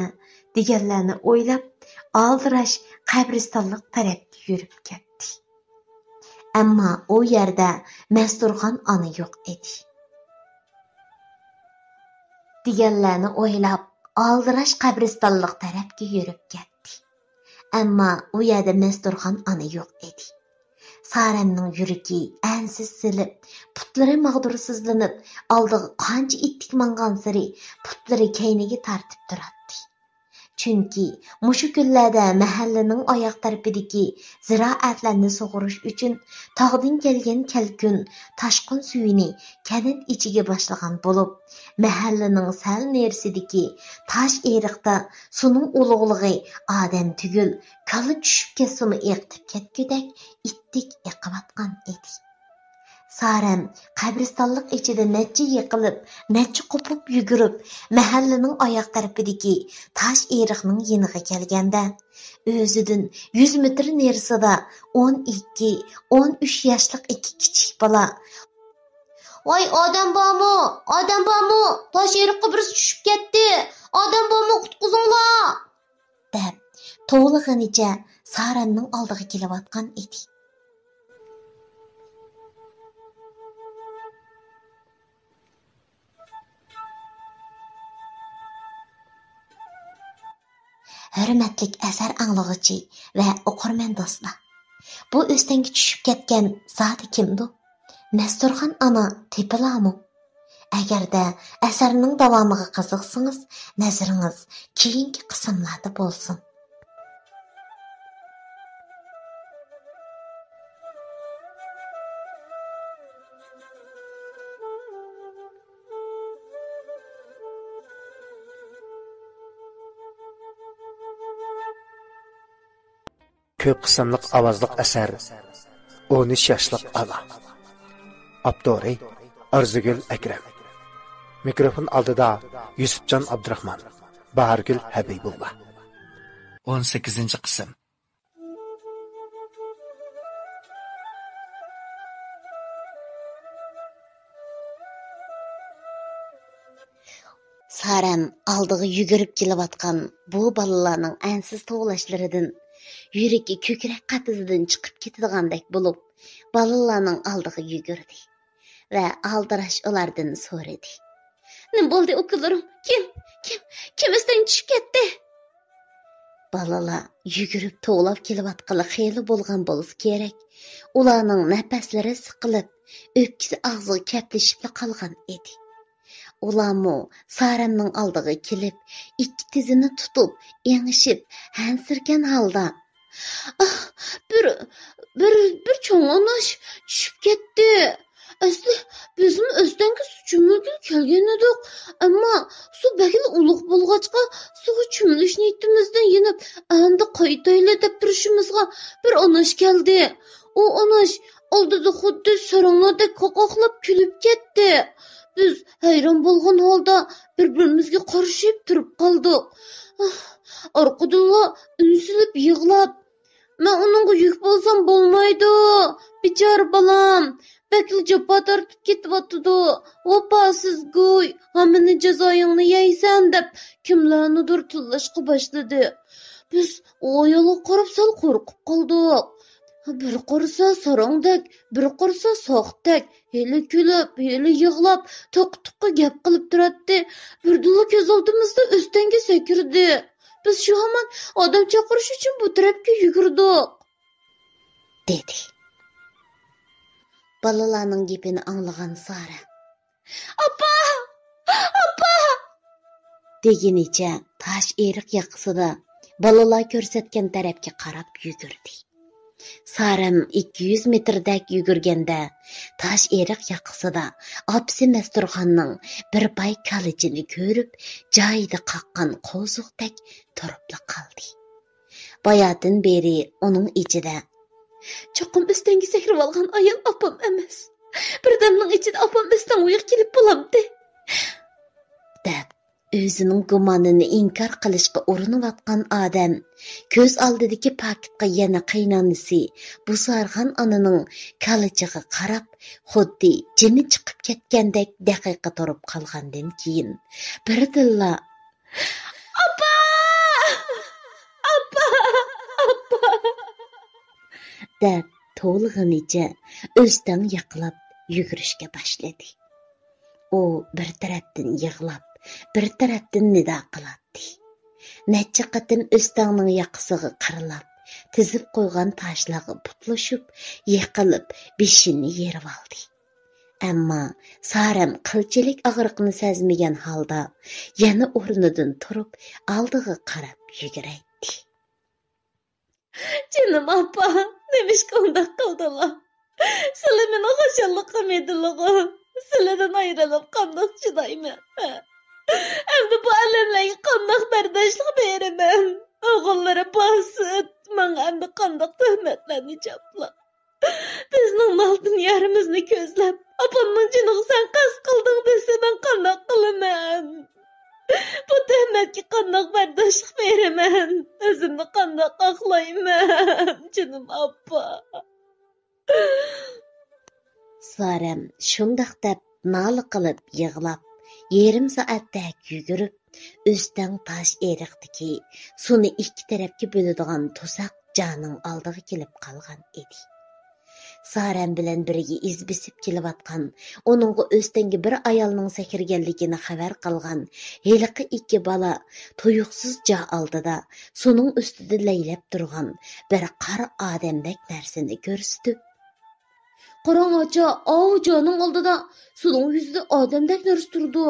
دېگەنلەرنى ئويلاپ، ئالدىراش قەبرىستانلىق تەرەپكە يۈرۈپ كەتتى. ئەمما ئۇ يەردە مەستۇرخان ئانا يوق ئىدى. دېگەنلەرنى ئويلاپ، ئالدىراش قەبرىستانلىق تەرەپكە يۈرۈپ كەتتى. ئەمما ئۇ يەردە مەستۇرخان ئانا يوق ئىدى. سارەمنىڭ يۈرىكى ئەنسىز سېلىپ، پۇتلىرى ماغدۇرسىزلىنىپ، ئالدىغا قانچە ئىتتىك ماڭغانسېرى پۇتلىرى كەينىگە تارتىپ تۇراتتى. چۈنكى مۇشۇ كۈنلەردە مەھەللىنىڭ ئاياغ تەرىپىدىكى زىرائەتلەرنى سۇغۇرۇش ئۈچۈن تاغدىن كەلگەن كەلكۈن تاشقىن سۈيىنى كەنت ئىچىگە باشلىغان بولۇپ، مەھەللىنىڭ سەل نېرىسىدىكى تاش ئېرىقتا سۇنىڭ ئۇلۇغلۇقى ئادەم تۈگۈل، كالا چۈشۈپ كەتسىمۇ ئېقىتىپ كەتكۈدەك ئىتتىك ئېقىۋاتقان ئىدى. سارەم قەبرىستانلىق ئىچىدە نەچچە يىقىلىپ، نەچچە قوپۇپ يۈگۈرۈپ، مەھەللىنىڭ ئاياغ تەرىپىدىكى تاش ئېرىقنىڭ يېنىغا كەلگەندە، ئۆزىدىن يۈز مېتىر نېرىسىدا ئون ئىككى، ئون ئۈچ ياشلىق ئىككى كىچىك بالا، «ۋاي، ئادەم بارمۇ؟ ئادەم بارمۇ؟ تاش ئېرىققا بىرسى چۈشۈپ كەتتى! ئادەم بارمۇ؟ قۇتقۇزۇڭلار!» دەپ توۋلىغىنىچە سارەمنىڭ ئالدىغا كېلىۋاتقان ئىدى. ھۆرمەتلىك ئەسەر ئاڭلىغۇچى ۋە ئوقۇرمەن دوستلار! بۇ ئۆستەڭگە چۈشۈپ كەتكەن زادى كىمدۇ؟ مەستۇرخان ئانا تېپىلامۇ؟ ئەگەردە ئەسەرنىڭ داۋامىغا قىزىقسىڭىز، نەزىرىڭىز كېيىنكى قىسىملاردا بولسۇن. كۆپ قىسىملىق ئاۋازلىق ئەسەر «ئون ئۈچ ياشلىق ئانا». ئاپتورى: ئارزۇگۈل ئەكرەم. مىكروفون ئالدىدا يۈسۈپجان ئابدۇراخمان، باھارگۈل ھەبىبۇللا. ئون سەككىزىنچى قىسىم. سارەم ئالدىغا يۈگۈرۈپ كېلىۋاتقان بۇ بالىلارنىڭ ئەنسىز توۋلاشلىرىدىن يۈرىكى كۆكرەك قەپىسىدىن چىقىپ كېتىدىغاندەك بولۇپ، بالىلارنىڭ ئالدىغا يۈگۈردى ۋە ئالدىراش ئۇلاردىن سورىدى: «نېمە بولدى، ئۇكىلىرىم؟ كىم، كىم، كىم ئۆستەڭگە چۈشۈپ كەتتى؟» بالىلار يۈگۈرۈپ توۋلاپ كېلىۋاتقىلى خېلى بولغان بولسا كېرەك، ئۇلارنىڭ نەپەسلىرى سىقىلىپ، ئۆپكىسى ئاغزىغا كەپلىشىپلا قالغان ئىدى. ئۇلارمۇ سارەمنىڭ ئالدىغا كېلىپ، ئىككى تىزىنى تۇتۇپ، ئېڭىشىپ، ھەنسىرىگەن ھالدا: «ئاھ، بىر، بىر، بىر چوڭ ئۇناش چۈشۈپ كەتتى. ئەسلى بىزمۇ ئۆستەڭگە سۇ چۆمۈلگىلى كەلگەن ئىدۇق، ئەمما سۇ بەكلا ئۇلۇغ بولغاچقا، سۇغا چۆمۈلۈش نىيىتىمىزدىن يېنىپ، ئەمدى قايتايلى دەپ تۇرۇشىمىزغا بىر ئۇناش كەلدى. ئۇ ئۇناش ئالدىدا خۇددى ساراڭلاردەك قاقاقلاپ كۈلۈپ كەتتى. بىز ھەيران بولغان ھالدا بىر-بىرىمىزگە قارىشىپ تۇرۇپ قالدۇق. ئارقىدىنلا ئۈن سېلىپ يىغلاپ، مەن ئۇنىڭغا يۈك بولسام بولمايدۇ. بىچارە بالام، بەكلا جاپا تارتىپ كېتىۋاتىدۇ. ۋاپاسىز گۇي، ھەممىنى جازايىڭنى يەيسەن دەپ، كىملەرنىدۇر تىللاشقا باشلىدى. بىز ئۇ ئايالغا قاراپ سەل قورقۇپ قالدۇق. بىر قارىسا ساراڭدەك، بىر قارىسا ساقتەك، ھېلى كۈلۈپ، ھېلى يىغلاپ، تاقا-تۇقا گەپ قىلىپ تۇراتتى. بىردىنلا كۆز ئالدىمىزدا ئۆستەڭگە سەكرىدى. بىز شۇ ھامان ئادەم چاقىرىش ئۈچۈن بۇ تەرەپكە يۈگۈردۇق، دېدى. بالىلارنىڭ گېپىنى ئاڭلىغان سارە، «ئاپا! ئاپا!» دېگىنىچە تاش ئېرىق ياقىسىدا بالىلار كۆرسەتكەن تەرەپكە قاراپ يۈگۈردى. سارەم ئىككى يۈز مېتىردەك يۈگۈرگەندە، تاش ئېرىق ياقىسىدا ئاپىسى مەستۇرخاننىڭ بىر پاي كالىچىنى كۆرۈپ، جايىدا قاققان قوزۇقتەك تۇرۇپلا قالدى. باياتىن بېرى ئۇنىڭ ئىچىدە، «چوقۇم ئۆستەڭگە سەكرىۋالغان ئايال ئاپام ئەمەس. بىردەمنىڭ ئىچىدە ئاپام ئۆستەڭ ئۆيگە كېلىپ بولامتى؟» دەپ، ئۆزىنىڭ گۇمانىنى ئىنكار قىلىشقا ئۇرۇنۇۋاتقان ئادەم كۆز ئالدىدىكى پاكىتقا يەنە قېيىنئانىسى بۇسارغان ئانىنىڭ كالىچىغا قاراپ، خۇددى جېنى چىقىپ كەتكەندەك دەقىقە تۇرۇپ قالغاندىن كېيىن، بىردىنلا، «ئاپا! ئاپا! ئاپا!» دەپ توۋلىغىنىچە ئۆستەڭ ياقىلاپ يۈگۈرۈشكە باشلىدى. ئۇ بىر تەرەپتىن يىغلاپ، بىر تەرەپتىن نىدا قىلاتتى. نەچچە قېتىم ئۆستەڭنىڭ ياقىسىغا قارىلاپ، تىزىپ قويغان تاشلارغا پۇتلىشىپ، يىقىلىپ، بېشىنى يېرىۋالدى. ئەمما سارەم قىلچىلىك ئاغرىقنى سەزمىگەن ھالدا يەنە ئورنىدىن تۇرۇپ، ئالدىغا قاراپ يۈگۈرەيتتى. «جېنىم ئاپا، نېمىشقا ئۇنداق قىلدىلا؟ سىلى مېنىڭ خۇشاللىقىم ئىدىلىغۇ. سىلىدىن ئايرىلىپ قانداق چىدايمەن؟ ئەمدى بۇ ئالەملەرگە قانداق بەرداشلىق بېرىمەن؟ ئوغۇللىرى باسىت، ماڭا ئەمدى قانداق تۆھمەتلەرنى چاپلا؟ بىزنىڭ مال-دۇنيارىمىزنى كۆزلەپ، ئاپامنىڭ جېنىغا سەن قەست قىلدىڭ دېسە، مەن قانداق قىلىمەن؟ بۇ تۆھمەتكە قانداق بەرداشلىق بېرىمەن؟ ئۆزۈمنى قانداق ئاقلايمەن، جېنىم ئاپا؟» سارەم شۇنداق دەپ نالە قىلىپ يىغلاپ، يېرىم سائەتتەك يۈگۈرۈپ، ئۆستەڭ تاش ئېرىقتىكى سۇنى ئىككى تەرەپكە بۆلىدىغان توساق جانىڭ ئالدىغا كېلىپ قالغان ئىدى. سارەم بىلەن بىرگە ئىز بېسىپ كېلىۋاتقان، ئۇنىڭغا ئۆستەڭگە بىر ئايالنىڭ سەكرىگەنلىكىنى خەۋەر قىلغان ھېلىقى ئىككى بالا تۇيۇقسىز جا ئالدىدا سۇنىڭ ئۈستىدە لەيلەپ تۇرغان بىر قارا ئادەمدەك نەرسىنى كۆرسىتىپ، «قاراڭ ئاچا، ئاۋۇ جانىڭ ئالدىدا سۇنىڭ يۈزىدە ئادەمدەك نەرسە تۇرىدۇ.»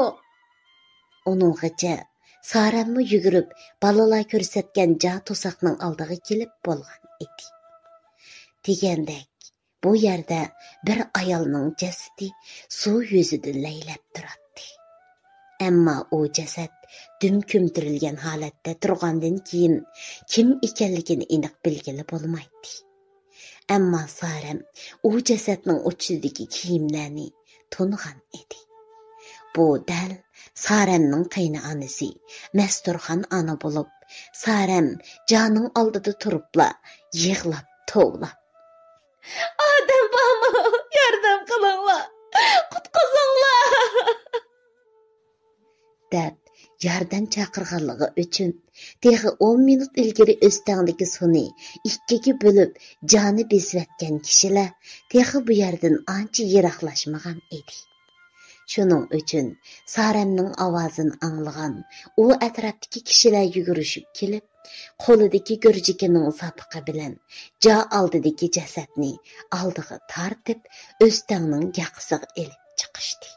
ئۇنىڭغىچە سارەممۇ يۈگۈرۈپ، بالىلار كۆرسەتكەن جا توساقنىڭ ئالدىغا كېلىپ بولغان ئىدى. دېگەندەك، بۇ يەردە بىر ئايالنىڭ جەسىتى سۇ يۈزىدە لەيلەپ تۇراتتى. ئەمما ئۇ جەسەت دۈم كۆمتۈرۈلگەن ھالەتتە تۇرغاندىن كېيىن، كىم ئىكەنلىكىنى ئېنىق بىلگىلى بولمايتتى. ئەمما سارەم ئۇ جەسەتنىڭ ئۇچىدىكى كىيىملەرنى تونۇغان ئىدى. بۇ دەل سارەمنىڭ قېيىنئانىسى مەستۇرخان ئانا بولۇپ، سارەم جانىڭ ئالدىدا تۇرۇپلا يىغلاپ توۋلاپ، «ئادەم بارمۇ؟ ياردەم قىلىڭلار! قۇتقۇزۇڭلار!» دەپ ياردەم چاقىرغانلىقى ئۈچۈن، تېخى ئون مىنۇت ئىلگىرى ئۆستەڭدىكى سۇنى ئىككىگە بۆلۈپ جانى بېسىۋەتكەن كىشىلەر تېخى بۇ يەردىن ئانچە يىراقلاشمىغان ئىدى. شۇنىڭ ئۈچۈن سارەمنىڭ ئاۋازىنى ئاڭلىغان ئۇ ئەتراپتىكى كىشىلەر يۈگۈرۈشۈپ كېلىپ، قولىدىكى گۈرجىكىنىڭ ساپىقى بىلەن جا ئالدىدىكى جەسەتنى ئالدىغا تارتىپ، ئۆستەڭنىڭ ياقىسىغا ئېلىپ چىقىشتى.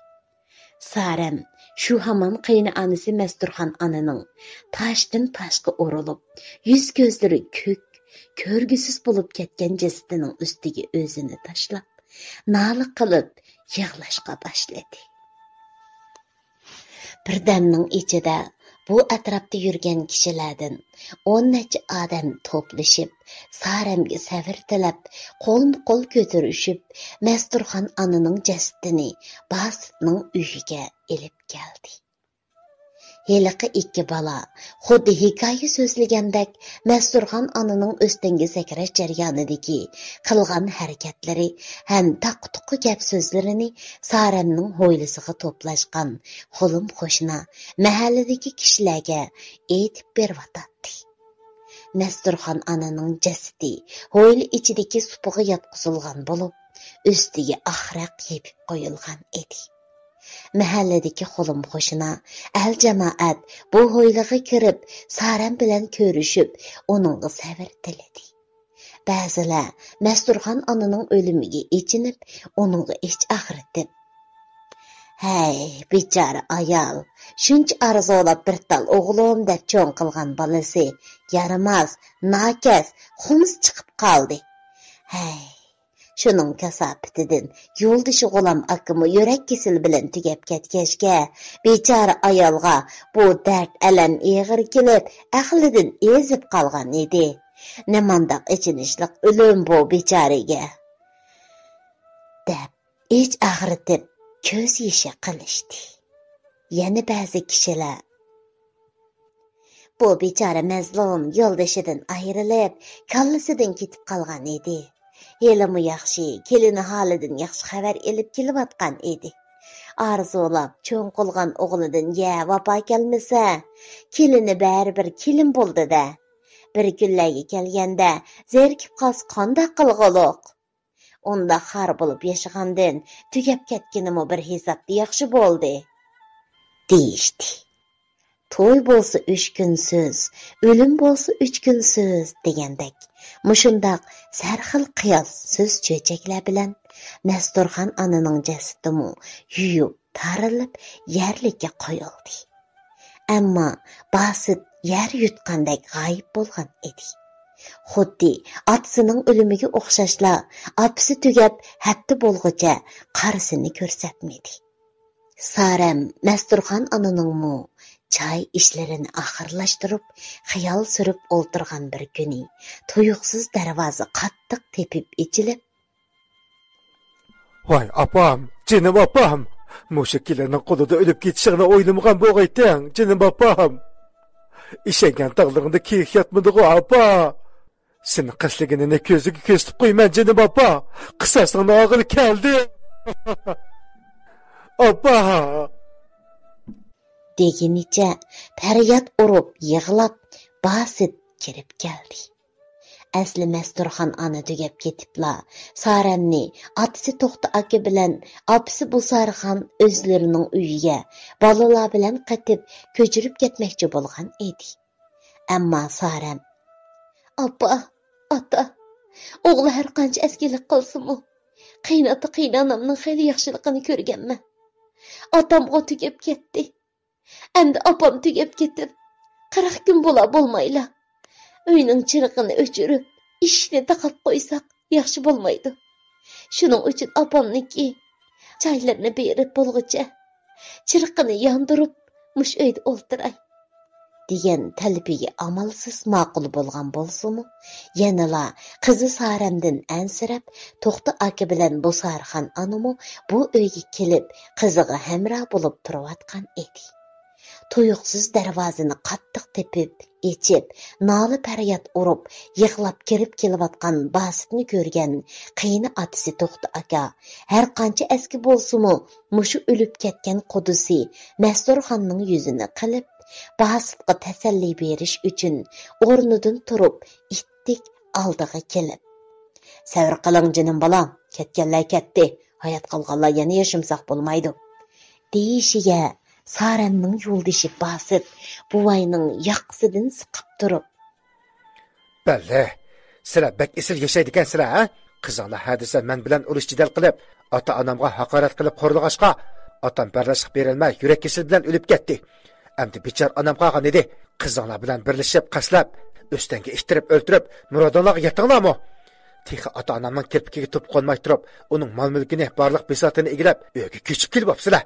سارەم شۇ ھامان قېيىنئانىسى مەستۇرخان ئانىنىڭ تاشتىن تاشقا ئۇرۇلۇپ، يۈز-كۆزلىرى كۆك، كۆرگۈسىز بولۇپ كەتكەن جەسىتىنىڭ ئۈستىگە ئۆزىنى تاشلاپ، نالە قىلىپ يىغلاشقا باشلىدى. بىردەمنىڭ ئىچىدە بۇ ئەتراپتا يۈرگەن كىشىلەردىن ئون نەچچە ئادەم توپلىشىپ، سارەمگە سەۋر تىلەپ، قولمۇ قول كۆتۈرۈشۈپ، مەستۇرخان ئانىنىڭ جەسىتىنى باسىتنىڭ ئۆيىگە ئېلىپ كەلدى. ھېلىقى ئىككى بالا خۇددى ھېكايە سۆزلىگەندەك مەستۇرخان ئانىنىڭ ئۆستەڭگە سەكرەش جەريانىدىكى قىلغان ھەرىكەتلىرى ھەم تاققا-تۇققا گەپ سۆزلىرىنى سارەمنىڭ ھويلىسىغا توپلاشقان خۇلۇم قوشنا مەھەللىدىكى كىشىلەرگە ئېيتىپ بېرىۋاتاتتى. مەستۇرخان ئانىنىڭ جەسىتى ھويلا ئىچىدىكى سۇپىغا ياتقۇزۇلغان بولۇپ، ئۈستىگە ئاق رەق يېپىپ قويۇلغان ئىدى. مەھەللىدىكى خۇلۇم قوشنا، ئەل-جامائەت بۇ ھويلىغا كىرىپ، سارەم بىلەن كۆرۈشۈپ، ئۇنىڭغا سەۋر تىلىدى. بەزىلەر مەستۇرخان ئانىنىڭ ئۆلۈمىگە ئېچىنىپ، ئۇنىڭغا ئىچ ئاغرىتىپ، ھەي، بىچارە ئايال، شۇنچە ئارزۇلاپ بىر تال ئوغلۇم دەپ چوڭ قىلغان بالىسى يارىماس، ناكەس، خۇمس چىقىپ قالدى. ھەي، شۇنىڭ كاساپىتىدىن يولدىشى غۇلام ئاكىمۇ يۈرەك كېسىلى بىلەن تۈگەپ كەتكەچكە، بىچارە ئايالغا بۇ دەرد-ئەلەم ئېغىر كېلىپ، ئەقلىدىن ئېزىپ قالغان ئىدى. نېمانداق ئېچىنىشلىق ئۆلۈم بۇ بىچارىگە! دەپ، ئىچ ئاغرىتىپ، كۆز يېشى قىلىشتى. يەنە بەزى كىشىلەر، بۇ بىچارە مەزلۇم يولدىشىدىن ئايرىلىپ، كاللىسىدىن كېتىپ قالغان ئىدى. ھېلىمۇ ياخشى، كېلىنى ھالىدىن ياخشى خەۋەر ئېلىپ كېلىۋاتقان ئىدى. ئارزۇلاپ چوڭ قىلغان ئوغلىدىن يە ۋاپا كەلمىسە، كېلىنى بەرىبىر كېلىن بولدى-دە. بىر كۈنلەرگە كەلگەندە زېرىكىپ قالسا قانداق قىلغۇلۇق؟ ئۇنداق خار بولۇپ ياشىغاندىن تۈگەپ كەتكىنىمۇ بىر ھېسابتا ياخشى بولدى، دېيىشتى. توي بولسا ئۈچ كۈن سۆز، ئۆلۈم بولسا ئۈچ كۈن سۆز دېگەندەك، مۇشۇنداق سەرخىل قىياس سۆز-چۆچەكلەر بىلەن مەستۇرخان ئانىنىڭ جەسىتىمۇ يۇيۇپ، تارىلىپ يەرلىككە قويۇلدى. ئەمما باسىت يەر يۇتقاندەك غايىب بولغان ئىدى. خۇددى ئاتىسىنىڭ ئۆلۈمىگە ئوخشاشلا، ئاپىسى تۈگەپ ھەپتە بولغۇچە قارىسىنى كۆرسەتمىدى. سارەم مەستۇرخان ئانىنىڭمۇ چاي ئىشلىرىنى ئاخىرلاشتۇرۇپ، خىيال سۈرۈپ ئولتۇرغان بىر كۈنى تۇيۇقسىز دەرۋازا قاتتىق تېپىپ ئېچىلىپ، ۋاي ئاپام، جېنىم ئاپام! مۇشۇ كېلىننىڭ قولىدا ئۆلۈپ كېتىشىڭنى ئويلىمىغان بولغايتتىڭ، جېنىم ئاپام! ئىشەنگەن تاغلىرىڭدا كېيىك ياتمىدىغۇ، ئاپا! سېنى قەستلىگىنىنى كۆزۈڭگە كۆرسىتىپ قويىمەن، جېنىم ئاپا! قىساسىڭنى ئالغىلى كەلدىم! ئاپا! دېگىنىچە پەرياد ئۇرۇپ يىغلاپ باسىت كىرىپ كەلدى. ئەسلى مەستۇرخان ئانا تۈگەپ كېتىپلا، سارەمنى ئاتىسى توختى ئاكا بىلەن ئاپىسى بۇسارىخان ئۆزلىرىنىڭ ئۆيىگە بالىلار بىلەن قېتىپ كۆچۈرۈپ كەتمەكچى بولغان ئىدى. ئەمما سارەم، ئاپا، ئاتا، ئوغلى ھەر قانچە ئەسكىلىك قىلسىمۇ، قېيىنئاتا قېيىنئانامنىڭ خېلى ياخشىلىقىنى كۆرگەنمەن. ئاتامغۇ تۈگەپ كەتتى. ئەمدى ئاپام تۈگەپ كېتىپ، قىرىق كۈن بولا بولمايلا، ئۆينىڭ چىرىغىنى ئۆچۈرۈپ، ئىشىكنى تاقاپ قويساق ياخشى بولمايدۇ. شۇنىڭ ئۈچۈن ئاپامنىڭكى چايلىرىنى بېرىپ بولغۇچە، چىرىغىنى ياندۇرۇپ، مۇشۇ ئۆيدە ئولتۇراي، دېگەن تەلىپىگە ئامالسىز ماقۇل بولغان بولسىمۇ، يەنىلا قىزى سارەمدىن ئەنسىرەپ، توختى ئاكا بىلەن بۇسارىخان ئانىمۇ بۇ ئۆيگە كېلىپ، قىزىغا ھەمراھ بولۇپ تۇرۇۋاتقان ئىدى. تۇيۇقسىز دەرۋازىنى قاتتىق تېپىپ ئېچىپ، نالە-پەرياد ئۇرۇپ، يىغلاپ كىرىپ كېلىۋاتقان باسىتنى كۆرگەن قېيىنئاتىسى توختى ئاكا ھەرقانچە ئەسكى بولسىمۇ، مۇشۇ ئۆلۈپ كەتكەن قۇدىسى مەستۇرخاننىڭ يۈزىنى قىلىپ، باسىتقا تەسەللى بېرىش ئۈچۈن ئورنىدىن تۇرۇپ، ئىتتىك ئالدىغا كېلىپ، سەۋر قىلىڭ، جېنىم بالام، كەتكەنلەر كەتتى، ھايات قالغانلار يەنە ياشىمىساق بولمايدۇ، دېيىشىگە، سارەمنىڭ يولدىشى باسىت بوۋاينىڭ ياقىسىدىن سىقىپ تۇرۇپ، بەللى، سىلەر بەك ئېسىل ياشايدىكەنسىلەر، ھە؟ قىزىڭلار ھە دېسە مەن بىلەن ئۇرۇش-جېدەل قىلىپ، ئاتا-ئانامغا ھاقارەت قىلىپ خورلىغاچقا، ئاتام بەرداشلىق بېرەلمەي يۈرەك كېسىلى بىلەن ئۆلۈپ كەتتى. ئەمدى بىچارە ئانام قالغان ئىدى. قىزىڭلار بىلەن بىرلىشىپ قەستلەپ، ئۆستەڭگە ئىتتىرىپ ئۆلتۈرۈپ، مۇرادىڭلارغا يەتتىڭلارمۇ؟ تېخى ئاتا-ئانامنىڭ كىرپىكىگە تۇرۇپ قونماي تۇرۇپ، ئۇنىڭ مال-مۈلكىنى، بارلىق بىساتىنى ئىگىلەپ، ئۆيگە كۆچۈپ كېلىۋاپسىلەر.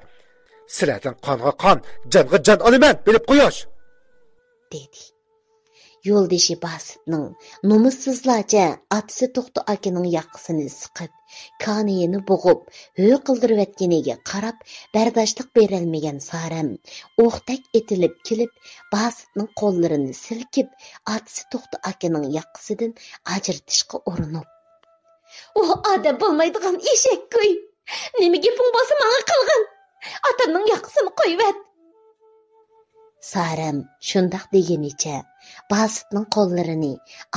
سىلەردىن قانغا قان، جانغا جان ئالىمەن، بىلىپ قويۇش! دېدى. يولدىشى باسىتنىڭ نومۇسسىزلارچە ئاتىسى توختى ئاكىنىڭ ياقىسىنى سىقىپ، كانىيىنى بوغۇپ، ھۆ قىلدۇرۇۋەتكىنىگە قاراپ، بەرداشلىق بېرەلمىگەن سارەم ئوقتەك ئېتىلىپ كېلىپ، باسىتنىڭ قوللىرىنى سىلكىپ، ئاتىسى توختى ئاكىنىڭ ياقىسىدىن ئاجرىتىشقا ئۇرۇنۇپ، ئۇ ئادەم بولمايدىغان ئېشەك گۇي! نېمە گېپىڭ بولسا ماڭا قىلغىن! ئاتامنىڭ ياقىسىنى قويۇۋەت! سارەم شۇنداق دېگىنىچە باسىتنىڭ قوللىرىنى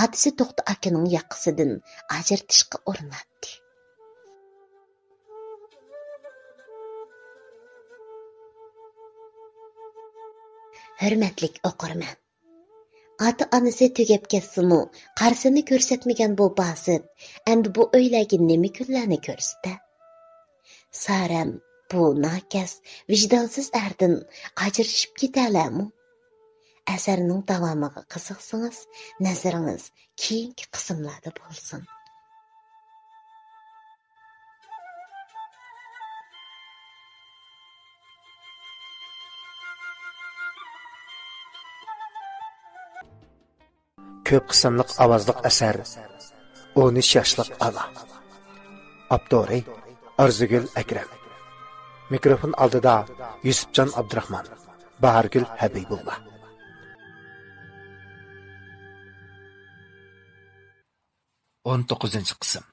ئاتىسى توختى ئاكىنىڭ ياقىسىدىن ئاجرىتىشقا ئۇرۇناتتى. ھۆرمەتلىك ئوقۇرمەن! ئاتا-ئانىسى تۈگەپ كەتسىمۇ، قارىسىنى كۆرسەتمىگەن بۇ باسىت ئەمدى بۇ ئۆيلەرگە نېمە كۈنلەرنى كۆرسىتە؟ سارەم بۇ ناكەس، ۋىجدانسىز ئەردىن ئاجرىشىپ كېتەلەرمۇ؟ ئەسەرنىڭ داۋامىغا قىزىقسىڭىز، نەزىرىڭىز كېيىنكى قىسىملاردا بولسۇن. كۆپ قىسىملىق ئاۋازلىق ئەسەر، ئون ئۈچ ياشلىق ئانا. ئاپتورى ئارزۇگۈل ئەكرەم. مىكروفون ئالدىدا يۈسۈپجان ئابدۇراخمان، باھارگۈل ھەبىبۇللا. ئون توققۇزىنچى قىسىم.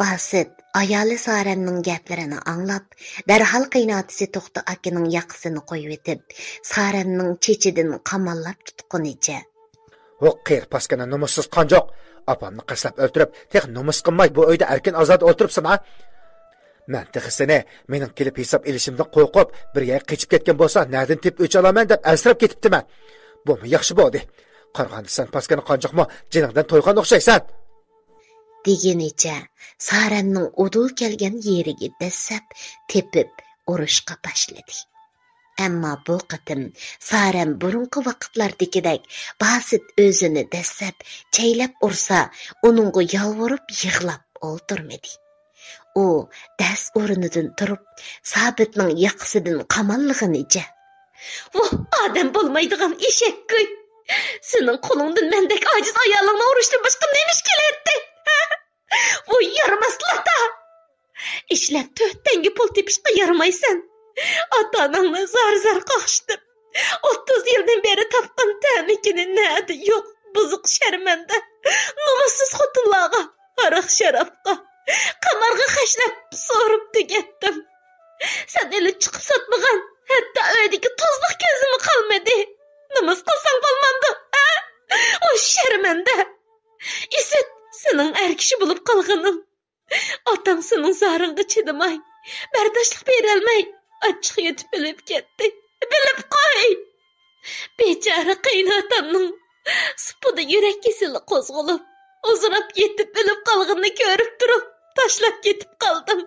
باسىت ئايالى سارەمنىڭ گەپلىرىنى ئاڭلاپ، دەرھال قېيىنئاتىسى توختى ئاكىنىڭ ياقىسىنى قويۇۋېتىپ، سارەمنىڭ چېچىدىن قاماللاپ تۇتقىنىچە، ھوق، قېرى پاسكىنا نومۇسسىز قانجۇق! ئاپامنى قەستلەپ ئۆلتۈرۈپ، تېخى نومۇس قىلماي بۇ ئۆيدە ئەركىن ئازادە ئولتۇرۇپسەن ھە! مەن تېخى سېنى مېنىڭ كېلىپ ھېساب ئېلىشىمدىن قورقۇپ، بىر يەرگە قېچىپ كەتكەن بولساڭ، نەدىن تېپىپ ئۆچ ئالارمەن دەپ ئەنسىرەپ كېتىپتىمەن. بۇمۇ ياخشى بولدى. قارىغاندا سەن پاسكىنا قانجۇقمۇ جېنىڭدىن تويغان ئوخشايسەن! دېگىنىچە سارەمنىڭ ئۇدۇل كەلگەن يېرىگە دەسسەپ تېپىپ ئۇرۇشقا باشلىدى. ئەمما بۇ قېتىم سارەم بۇرۇنقى ۋاقىتلاردىكىدەك باسىت ئۆزىنى دەسسەپ، چەيلەپ ئۇرسا، ئۇنىڭغا يالۋۇرۇپ يىغلاپ ئولتۇرمىدى. ئۇ دەس ئورنىدىن تۇرۇپ، سابىتنىڭ ياقىسىدىن قاماللىغىنىچە، ۋاھ، ئادەم بولمايدىغان ئېشەك گۇي! سېنىڭ قولۇڭدىن مەندەك ئاجىز ئايالىڭنى ئۇرۇشتىن باشقا نېمە ئىش كېلەتتى؟ ھە؟ ۋوي يارىماس لاتا! ئىشلەپ تۆت تەڭگە پۇل تېپىشقا يارىمايسەن. ئاتا-ئاناڭنى زار-زار قاقشىتىپ، ئوتتۇز يىلدىن بېرى تاپقان تەمىكىنى نەدە يوق، بۇزۇق شەرمەندە، نومۇسسىز خوتۇنلارغا، ھاراق-شارابقا، قىمارغا خەجلەپ، سورۇپ تۈگەتتىم. سەن ئېلىپ چىقىپ ساتمىغان، ھەتتا ئۆيدىكى تۇزلۇق كۆزىمۇ قالمىدى. نومۇس قىلساڭ بولمامدۇ، ھە؟ ئۇ شەرمەندە! ئىسىت، سېنىڭ ئەر كىشى بولۇپ قالغىنىڭ. ئاتاڭ سېنىڭ زارىڭغا چىدىماي، بەرداشلىق بېرەلمەي، ئاچچىق يۇتۇپ ئۆلۈپ كەتتى. بىلىپ قوي! بىچارە قېيىنئاتامنىڭ سۇپىدا يۈرەك كېسىلى قوزغىلىپ، ئازراپ يېتىپ ئۆلۈپ قالغىنىنى كۆرۈپ تۇرۇپ، تاشلاپ كېتىپ قالدىم.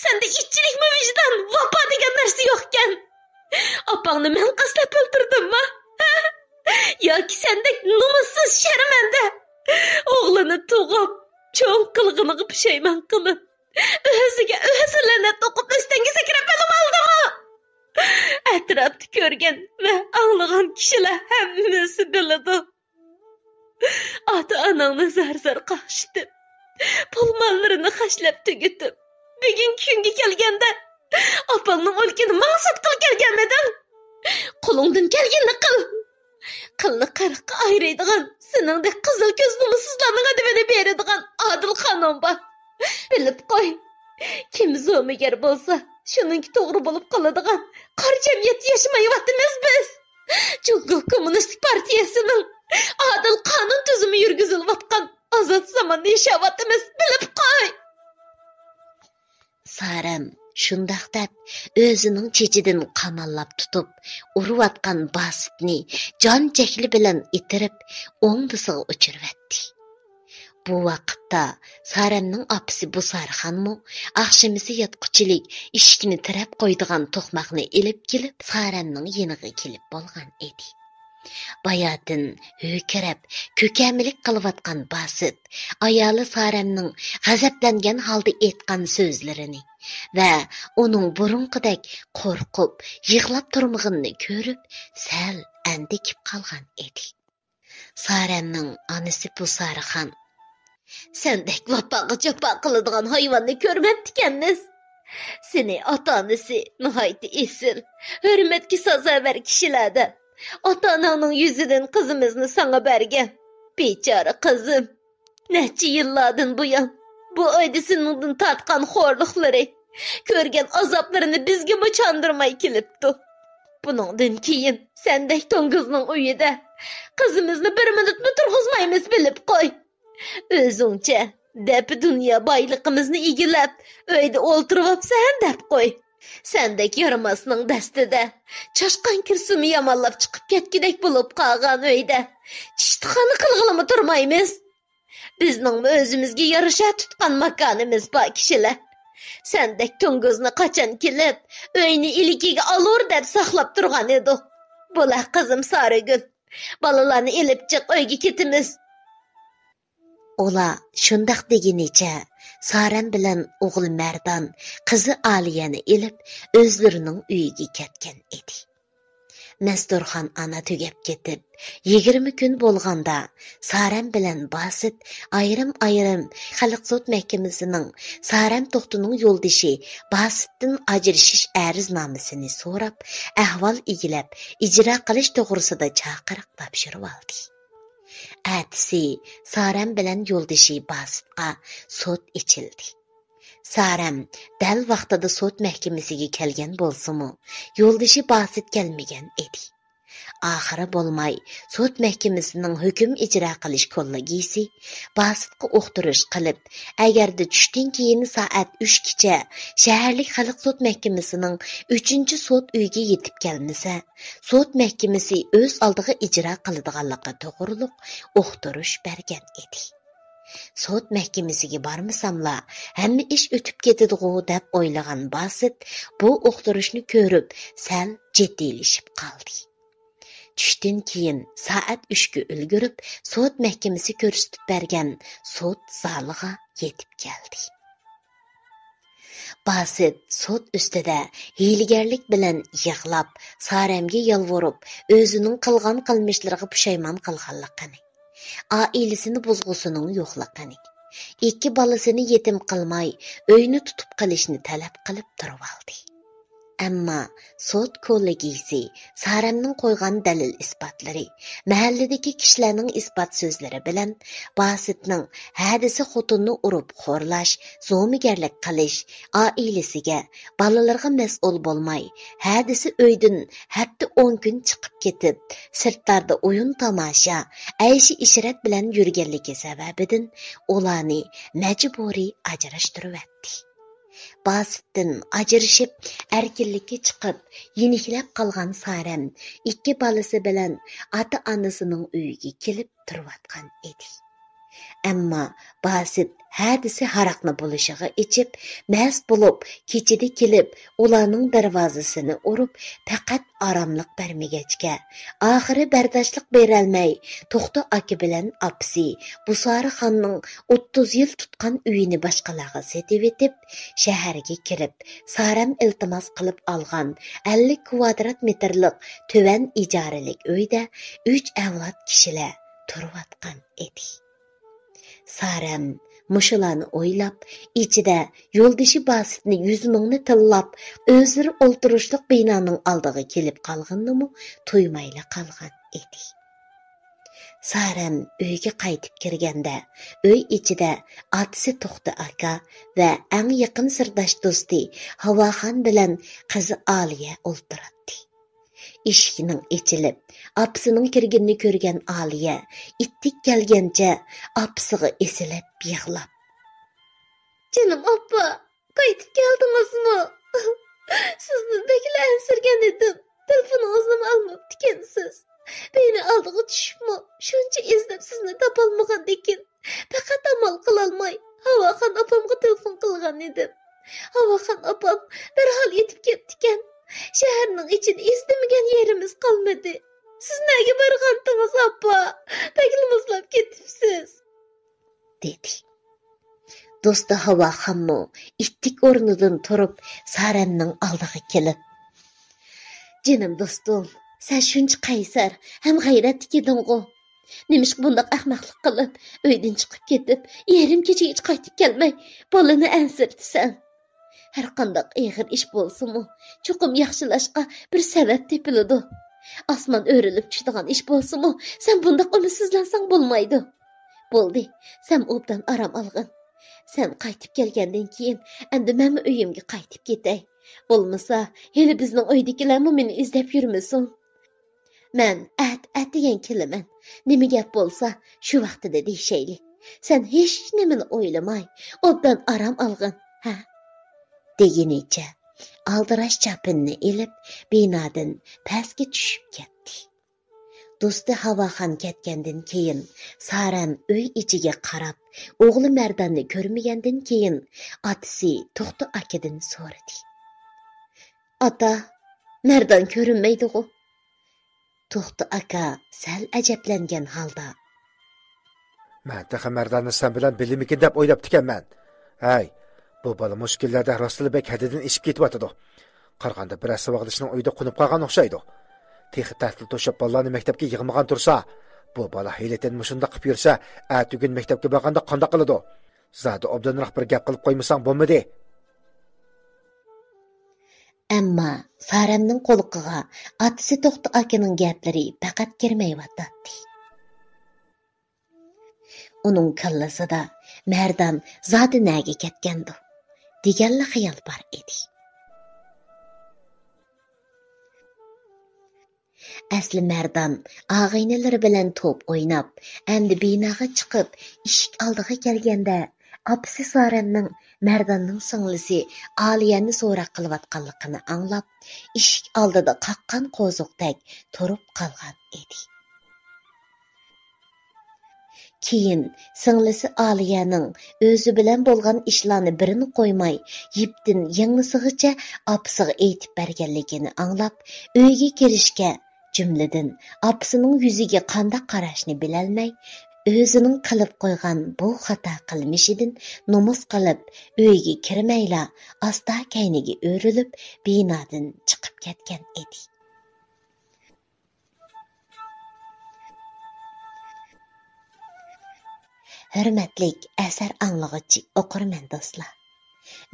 سەندە ئىتچىلىكمۇ، ۋىجدان، ۋاپا دېگەن نەرسە يوقكەن. ئاپاڭنى مەن قەستلەپ ئۆلتۈردۈممۇ؟ ھە؟ ياكى سەندەك نومۇسسىز شەرمەندە ئوغلىنى تۇغۇپ، چوڭ قىلغىنىغا پۇشايمان قىلىپ، ئۆزىگە ئۆزى لەنەت ئوقۇپ ئۆستەڭگە سەكرەپ ئۆلۈۋالدىمۇ؟ ئەتراپتا كۆرگەن ۋە ئاڭلىغان كىشىلەر ھەممىسى بىلىدۇ. ئاتا-ئاناڭنى زار-زار قاقشىتىپ، پۇل-ماللىرىنى خەجلەپ تۈگىتىپ، بۈگۈنكى كۈنگە كەلگەندە، ئاپاڭنىڭ ئۆلكىنى ماڭا ساتقىلى كەلگەنمىدىڭ؟ قولۇڭدىن كەلگىنىنى قىل. قىلنى قىرىققا ئايرىيدىغان سېنىڭدەك قىزىل كۆز نومۇسسىزلارنىڭ ئەدىپىنى بېرىدىغان ئادىل قانۇن بار. بىلىپ قوي، كىم زومىگەر بولسا، شۇنىڭكى توغرا بولۇپ قالىدىغان قارا جەمئىيەتتە ياشىمايۋاتىمىز بىز. جۇڭگو كوممۇنىستىك پارتىيەسىنىڭ ئادىل قانۇن تۈزۈمى يۈرگۈزۈلۈۋاتقان ئازاد زاماندا ياشاۋاتىمىز، بىلىپ قوي! سارەم شۇنداق دەپ، ئۆزىنىڭ چېچىدىن قاماللاپ تۇتۇپ ئۇرۇۋاتقان باسىتنى جان جەھلى بىلەن ئىتتىرىپ، ئوڭدىسىغا ئۇچۇرۇۋەتتى. بۇ ۋاقىتتا سارەمنىڭ ئاپىسى بۇسارىخانمۇ ئاخشىمىسى ياتقۇچىلىك ئىشىكنى تىرەپ قويىدىغان توقماقنى ئېلىپ كېلىپ، سارەمنىڭ يېنىغا كېلىپ بولغان ئىدى. باياتىن ھۆركىرەپ، كۆكەملىك قىلىۋاتقان باسىت ئايالى سارەمنىڭ غەزەپلەنگەن ھالدا ئېيتقان سۆزلىرىنى ۋە ئۇنىڭ بۇرۇنقىدەك قورقۇپ، يىغلاپ تۇرمىغىنىنى كۆرۈپ، سەل ئەندىكىپ قالغان ئىدى. سارەمنىڭ ئانىسى بۇسارىخان، سەندەك ۋاپاغا جاپا قىلىدىغان ھايۋاننى كۆرمەپتىكەنمىز. سېنى ئاتا-ئانىسى ناھايىتى ئېسىل، ھۆرمەتكە سازاۋەر كىشىلەر دەپ، ئاتا-ئاناڭنىڭ يۈزىدىن قىزىمىزنى ساڭا بەرگەن. بىچارە قىزىم، نەچچە يىللاردىن بۇيان بۇ ئۆيدە سېنىڭدىن تارتقان خورلۇقلىرى، كۆرگەن ئازابلىرىنى بىزگىمۇ چاندۇرماي كېلىپتۇ. بۇنىڭدىن كېيىن سەندەك توڭگۇزنىڭ ئۆيىدە قىزىمىزنى بىر مىنۇتمۇ تۇرغۇزمايمىز، بىلىپ قوي. ئۆزۈڭچە دەپە دۇنيا بايلىقىمىزنى ئىگىلەپ، ئۆيدە ئولتۇرۇۋاپسەن دەپ قوي. سەندەك يارىماسنىڭ دەستىدە چاشقان كىرسىمۇ يامانلاپ چىقىپ كەتكۈدەك بولۇپ قالغان ئۆيدە چىشتىخانا قىلغىلىمۇ تۇرمايمىز. بىزنىڭمۇ ئۆزىمىزگە يارىشا تۇتقان ماكانىمىز بار كىشىلەر. سەندەك توڭگۇزنى قاچان كېلىپ، ئۆينى ئىلكىگە ئالۇر دەپ ساقلاپ تۇرغان ئىدۇق. بولا قىزىم سارىگۈل، بالىلارنى ئېلىپ چىق، ئۆيگە كېتىمىز. ئۇلار شۇنداق دېگىنىچە سارەم بىلەن ئوغلى مەردان قىزى ئالىيەنى ئېلىپ ئۆزلىرىنىڭ ئۆيىگە كەتكەن ئىدى. مەستۇرخان ئانا تۈگەپ كېتىپ، يىگىرمە كۈن بولغاندا، سارەم بىلەن باسىت ئايرىم-ئايرىم خەلق سوت مەھكىمىسىنىڭ سارەم توختىنىڭ يولدىشى باسىتتىن ئاجرىشىش ئەرزنامىسىنى سوراپ، ئەھۋال ئىگىلەپ، ئىجرا قىلىش توغرىسىدا چاقىرىق تاپشۇرۇۋالدى. ئەتىسى سارەم بىلەن يولدىشى باسىتقا سوت ئېچىلدى. سارەم دەل ۋاقتىدا سوت مەھكىمىسىگە كەلگەن بولسىمۇ، يولدىشى باسىت كەلمىگەن ئىدى. ئاخىرى بولماي، سوت مەھكىمىسىنىڭ ھۆكۈم ئىجرا قىلىش كوللېگىيىسى باسىتقا ئۇقتۇرۇش قىلىپ، ئەگەردە چۈشتىن كېيىن سائەت ئۈچكىچە شەھەرلىك خەلق سوت مەھكىمىسىنىڭ ئۈچىنچى سوت ئۆيىگە يېتىپ كەلمىسە، سوت مەھكىمىسى ئۆز ئالدىغا ئىجرا قىلىدىغانلىقى توغرۇلۇق ئۇقتۇرۇش بەرگەن ئىدى. سوت مەھكىمىسىگە بارمىساملا، ھەممە ئىش ئۆتۈپ كېتىدىغۇ دەپ ئويلىغان باسىت بۇ ئۇقتۇرۇشنى كۆرۈپ، سەل جىددىيلىشىپ قالدى. چۈشتىن كېيىن سائەت ئۈچكە ئۈلگۈرۈپ، سوت مەھكىمىسى كۆرسىتىپ بەرگەن سوت زالىغا يېتىپ كەلدى. باسىت سوت ئۈستىدە ھىيلىگەرلىك بىلەن يىغلاپ، سارەمگە يالۋۇرۇپ، ئۆزىنىڭ قىلغان قىلمىشلىرىغا پۇشايمان قىلغانلىقىنى، ئائىلىسىنى بۇزغۇسىنىڭ يوقلۇقىنى، ئىككى بالىسىنى يېتىم قىلماي، ئۆينى تۇتۇپ قېلىشنى تەلەپ قىلىپ تۇرۇۋالدى. ئەمما سوت كوللېگىيىسى سارەمنىڭ قويغان دەلىل-ئىسپاتلىرى، مەھەللىدىكى كىشىلەرنىڭ ئىسپات سۆزلىرى بىلەن باسىتنىڭ ھەدىسى خوتۇننى ئۇرۇپ خورلاش، زومىگەرلىك قىلىش، ئائىلىسىگە، بالىلىرىغا مەسئۇل بولماي، ھەدىسى ئۆيدىن ھەپتە ئون كۈن چىقىپ كېتىپ، سىرتلاردا ئويۇن-تاماشا، ئەيشى-ئىشرەت بىلەن يۈرگەنلىكى سەۋەبىدىن ئۇلارنى مەجبۇرىي ئاجراشتۇرۇۋەتتى. باسىتتىن ئاجرىشىپ، ئەركىنلىككە چىقىپ، يېنىكلەپ قالغان سارەم ئىككى بالىسى بىلەن ئاتا-ئانىسىنىڭ ئۆيىگە كېلىپ تۇرۇۋاتقان ئىدى. ئەمما باسىت ھەدىسى ھاراقنى بولۇشىغا ئىچىپ، مەست بولۇپ، كېچىدە كېلىپ، ئۇلارنىڭ دەرۋازىسىنى ئۇرۇپ، پەقەت ئاراملىق بەرمىگەچكە، ئاخىرى بەرداشلىق بېرەلمەي، توختى ئاكا بىلەن ئاپىسى بۇسارىخاننىڭ ئوتتۇز يىل تۇتقان ئۆيىنى باشقىلارغا سېتىۋېتىپ، شەھەرگە كىرىپ، سارەم ئىلتىماس قىلىپ ئالغان ئەللىك كۋادرات مېتىرلىق تۆۋەن ئىجارىلىك ئۆيدە ئۈچ ئەۋلاد كىشىلەر تۇرۇۋاتقان ئىدى. سارەم مۇشۇلارنى ئويلاپ، ئىچىدە يولدىشى باسىتنى يۈز مىڭنى تىللاپ، ئۆزلىرى ئولتۇرۇشلۇق بىنانىڭ ئالدىغا كېلىپ قالغىنىنىمۇ تۇيمايلا قالغان ئىدى. سارەم ئۆيگە قايتىپ كىرگەندە، ئۆي ئىچىدە ئاتىسى توختى ئاكا ۋە ئەڭ يېقىن سىرداش دوستى ھاۋاخان بىلەن قىزى ئالىيە ئولتۇراتتى. ئىشىكنىڭ ئېچىلىپ، ئاپىسىنىڭ كىرگىنىنى كۆرگەن ئالىيە ئىتتىك كەلگەنچە ئاپىسىغا ئېسىلىپ يىغلاپ، جېنىم ئاپا، قايتىپ كەلدىڭىزمۇ؟ سىزدىن بەكلا ئەنسىرىگەن ئىدىم. تېلېفونىڭىزنىمۇ ئالماپتىكەنسىز. بىنا ئالدىغا چۈشۈپمۇ شۇنچە ئىزدەپ سىزنى تاپالمىغاندىكىن، پەقەت ئامال قىلالماي ھاۋاخان ئاپامغا تېلېفون قىلغان ئىدىم. ھاۋاخان ئاپام دەرھال يېتىپ كەپتىكەن. شەھەرنىڭ ئىچىدە ئىزدىمىگەن يېرىمىز قالمىدى. سىز نەگە بار دېدى. دوستى ھاۋاخانمۇ ئىتتىك ئورنىدىن تۇرۇپ، سارەمنىڭ ئالدىغا كېلىپ، جېنىم دوستۇم، سەن شۇنچە قەيسەر ھەم غەيرەتلىك ئىدىڭغۇ؟ نېمىشقا بۇنداق ئەخمەقلىق قىلىپ، ئۆيدىن چىقىپ كېتىپ، يېرىم كېچىگىچە قايتىپ كەلمەي، بالىنى ئەنسىرىتىسەن؟ ھەرقانداق ئېغىر ئىش بولسىمۇ، چوقۇم ياخشىلاشقا بىر سەۋەب تېپىلىدۇ. ئاسمان ئۆرۈلۈپ چۈشىدىغان ئىش بولسىمۇ، سەن بۇنداق ئۈمىدسىزلەنسەڭ بولمايدۇ. بولدى، سەن ئوبدان ئارام ئالغىن. سەن قايتىپ كەلگەندىن كېيىن، ئەمدى مەنمۇ ئۆيۈمگە قايتىپ كېتەي. بولمىسا، ھېلى بىزنىڭ ئۆيدىكىلەرمۇ مېنى ئىزدەپ يۈرمىسۇن. مەن ئەت-، ئەتىگەن كېلىمەن. نېمە گەپ بولسا، شۇ ۋاقتىدا دېيىشەيلى. سەن ھېچنېمىنى ئويلىماي، ئوبدان ئارام ئالغىن، ھە؟ دېگىنىچە، ئالدىراش چاپىنىنى ئېلىپ، بىنادىن پەسكە چۈشۈپ كەتتى. دوستى ھاۋاخان كەتكەندىن كېيىن، سارەم ئۆي ئىچىگە قاراپ، ئوغلى مەرداننى كۆرمىگەندىن كېيىن، ئاتىسى توختى ئاكىدىن سورىدى. ئاتا، مەردان كۆرۈنمەيدىغۇ؟ توختى ئاكا سەل ئەجەبلەنگەن ھالدا. مەن تېخى مەرداننى سەن بىلەن بىللىمىكىن دەپ ئويلاپتىكەنمەن. ھەي، بۇ بالا مۇشۇ كۈنلەردە راستلا بەك ھەددىدىن ئېشىپ كېتىۋاتىدۇ. قارىغاندا بىرەر ساۋاقدىشىنىڭ ئۆيىدە قونۇپ قالغان ئوخشايدۇ. تېخى تەتىل توشۇپ بالىلارنى مەكتەپكە يىغمىغان تۇرسا، بۇ بالا ھېلىتىن مۇشۇنداق قىپ يۈرسە، ئەتىگۈن مەكتەپكە بارغاندا قانداق قىلىدۇ؟ زادى ئوبدانراق بىر گەپ قىلىپ قويمىساڭ بولمىدى. ئەمما سارەمنىڭ قۇلىقىغا ئاتىسى توختى ئاكىنىڭ گەپلىرى پەقەت كىرمەيۋاتاتتى. ئۇنىڭ كاللىسىدا مەردان زادى نەگە كەتكەندۇ دېگەنلا خىيال بار ئىدى. ئەسلى مەردان ئاغىنىلىرى بىلەن توپ ئويناپ، ئەمدى بىناغا چىقىپ، ئىشىك ئالدىغا كەلگەندە، ئاپىسى سارەمنىڭ مەرداننىڭ سىڭلىسى ئالىيەنى سوراق قىلىۋاتقانلىقىنى ئاڭلاپ، ئىشىك ئالدىدا قاققان قوزۇقتەك تۇرۇپ قالغان ئىدى. كېيىن سىڭلىسى ئالىيەنىڭ ئۆزى بىلەن بولغان ئىشلارنى بىرىنى قويماي، يىپتىن يىڭنىسىغىچە ئاپىسىغا ئېيتىپ بەرگەنلىكىنى ئاڭلاپ، ئۆيگە كىرىشكە، جۈملىدىن ئاپىسىنىڭ يۈزىگە قانداق قاراشنى بىلەلمەي، ئۆزىنىڭ قىلىپ قويغان بۇ خاتا قىلمىشىدىن نومۇس قىلىپ، ئۆيگە كىرمەيلا، ئاستا كەينىگە ئۆرۈلۈپ، بىنادىن چىقىپ كەتكەن ئىدى. ھۆرمەتلىك ئەسەر ئاڭلىغۇچى ئوقۇرمەن دوستلار،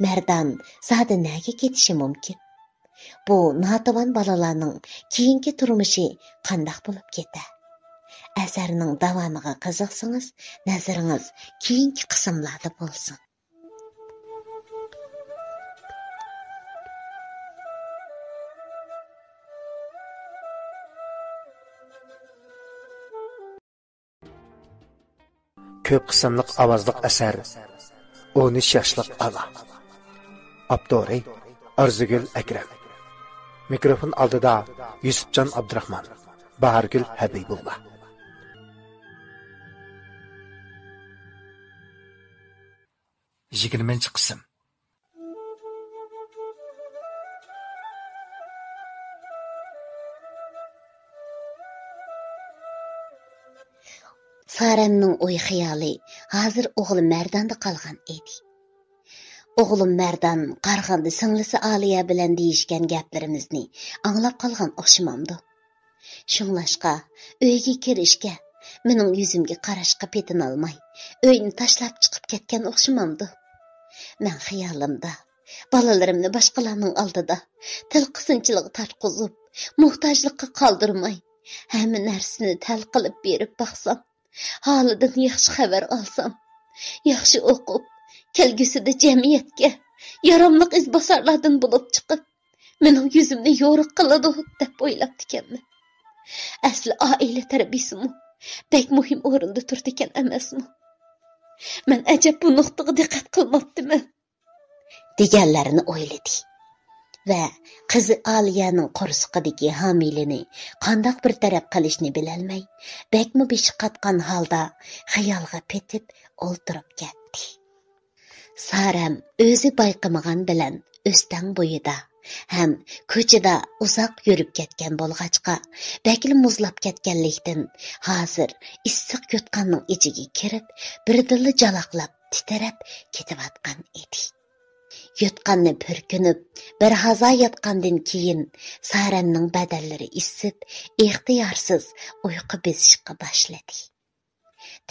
مەردان زادى نەگە كېتىشى مۇمكىن؟ بۇ ناتىۋان بالىلارنىڭ كېيىنكى تۇرمۇشى قانداق بولۇپ كېتەر؟ ئەسەرنىڭ داۋامىغا قىزىقسىڭىز، نەزىرىڭىز كېيىنكى قىسىملاردا بولسۇن. كۆپ قىسىملىق ئاۋازلىق ئەسەر، ئون ئۈچ ياشلىق ئانا. ئاپتورى ئارزۇگۈل ئەكرەم. مىكروفون ئالدىدا يۈسۈپجان ئابدۇراخمان، باھارگۈل ھەبىبۇللا. يىگىرمىنچى قىسىم. سارەمنىڭ ئوي-خىيالى ھازىر ئوغلى مەرداندا قالغان ئىدى. ئوغلۇم مەردان قارىغاندا سىڭلىسى ئالىيە بىلەن دېيىشكەن گەپلىرىمىزنى ئاڭلاپ قالغان ئوخشىمامدۇ؟ شۇڭلاشقا، ئۆيگە كىرىشكە، مېنىڭ يۈزۈمگە قاراشقا پېتىنالماي، ئۆينى تاشلاپ چىقىپ كەتكەن ئوخشىمامدۇ؟ مەن خىيالىمدا بالىلىرىمنى باشقىلارنىڭ ئالدىدا تىل قىسىنچىلىقى تارتقۇزۇپ، موھتاجلىققا قالدۇرماي، ھەممە نەرسىنى تەل قىلىپ بېرىپ باقسام، ھالىدىن ياخشى خەۋەر ئالسام، ياخشى ئوقۇپ، كەلگۈسىدە جەمئىيەتكە ياراملىق ئىزباسارلاردىن بولۇپ چىقىپ، مېنىڭ يۈزۈمنى يورۇق قىلىدۇ، دەپ ئويلاپتىكەنمەن. ئەسلى ئائىلە تەربىيىسىمۇ بەك مۇھىم ئورۇندا تۇرىدىكەن ئەمەسمۇ؟ مەن ئەجەب بۇ نۇقتىغا دىققەت قىلماپتىمەن؟ دېگەنلەرنى ئويلىدى ۋە قىزى ئالىيەنىڭ قورسىقىدىكى ھامىلىنى قانداق بىر تەرەپ قىلىشنى بىلەلمەي، بەكمۇ بېشى قاتقان ھالدا خىيالغا پېتىپ ئولتۇرۇپ كەتتى. سارەم ئۆزى بايقىمىغان بىلەن ئۆستەڭ بويىدا ھەم كوچىدا ئۇزاق يۈرۈپ كەتكەن بولغاچقا، بەكلا مۇزلاپ كەتكەنلىكتىن، ھازىر ئىسسىق يوتقاننىڭ ئىچىگە كىرىپ، بىردىنلا جالاقلاپ، تىترەپ كېتىۋاتقان ئىدى. يوتقاننى پۈركۈنۈپ، بىر ھازا ياتقاندىن كېيىن، سارەمنىڭ بەدەنلىرى ئىسسىپ، ئىختىيارسىز ئۇيقۇ بېسىشقا باشلىدى.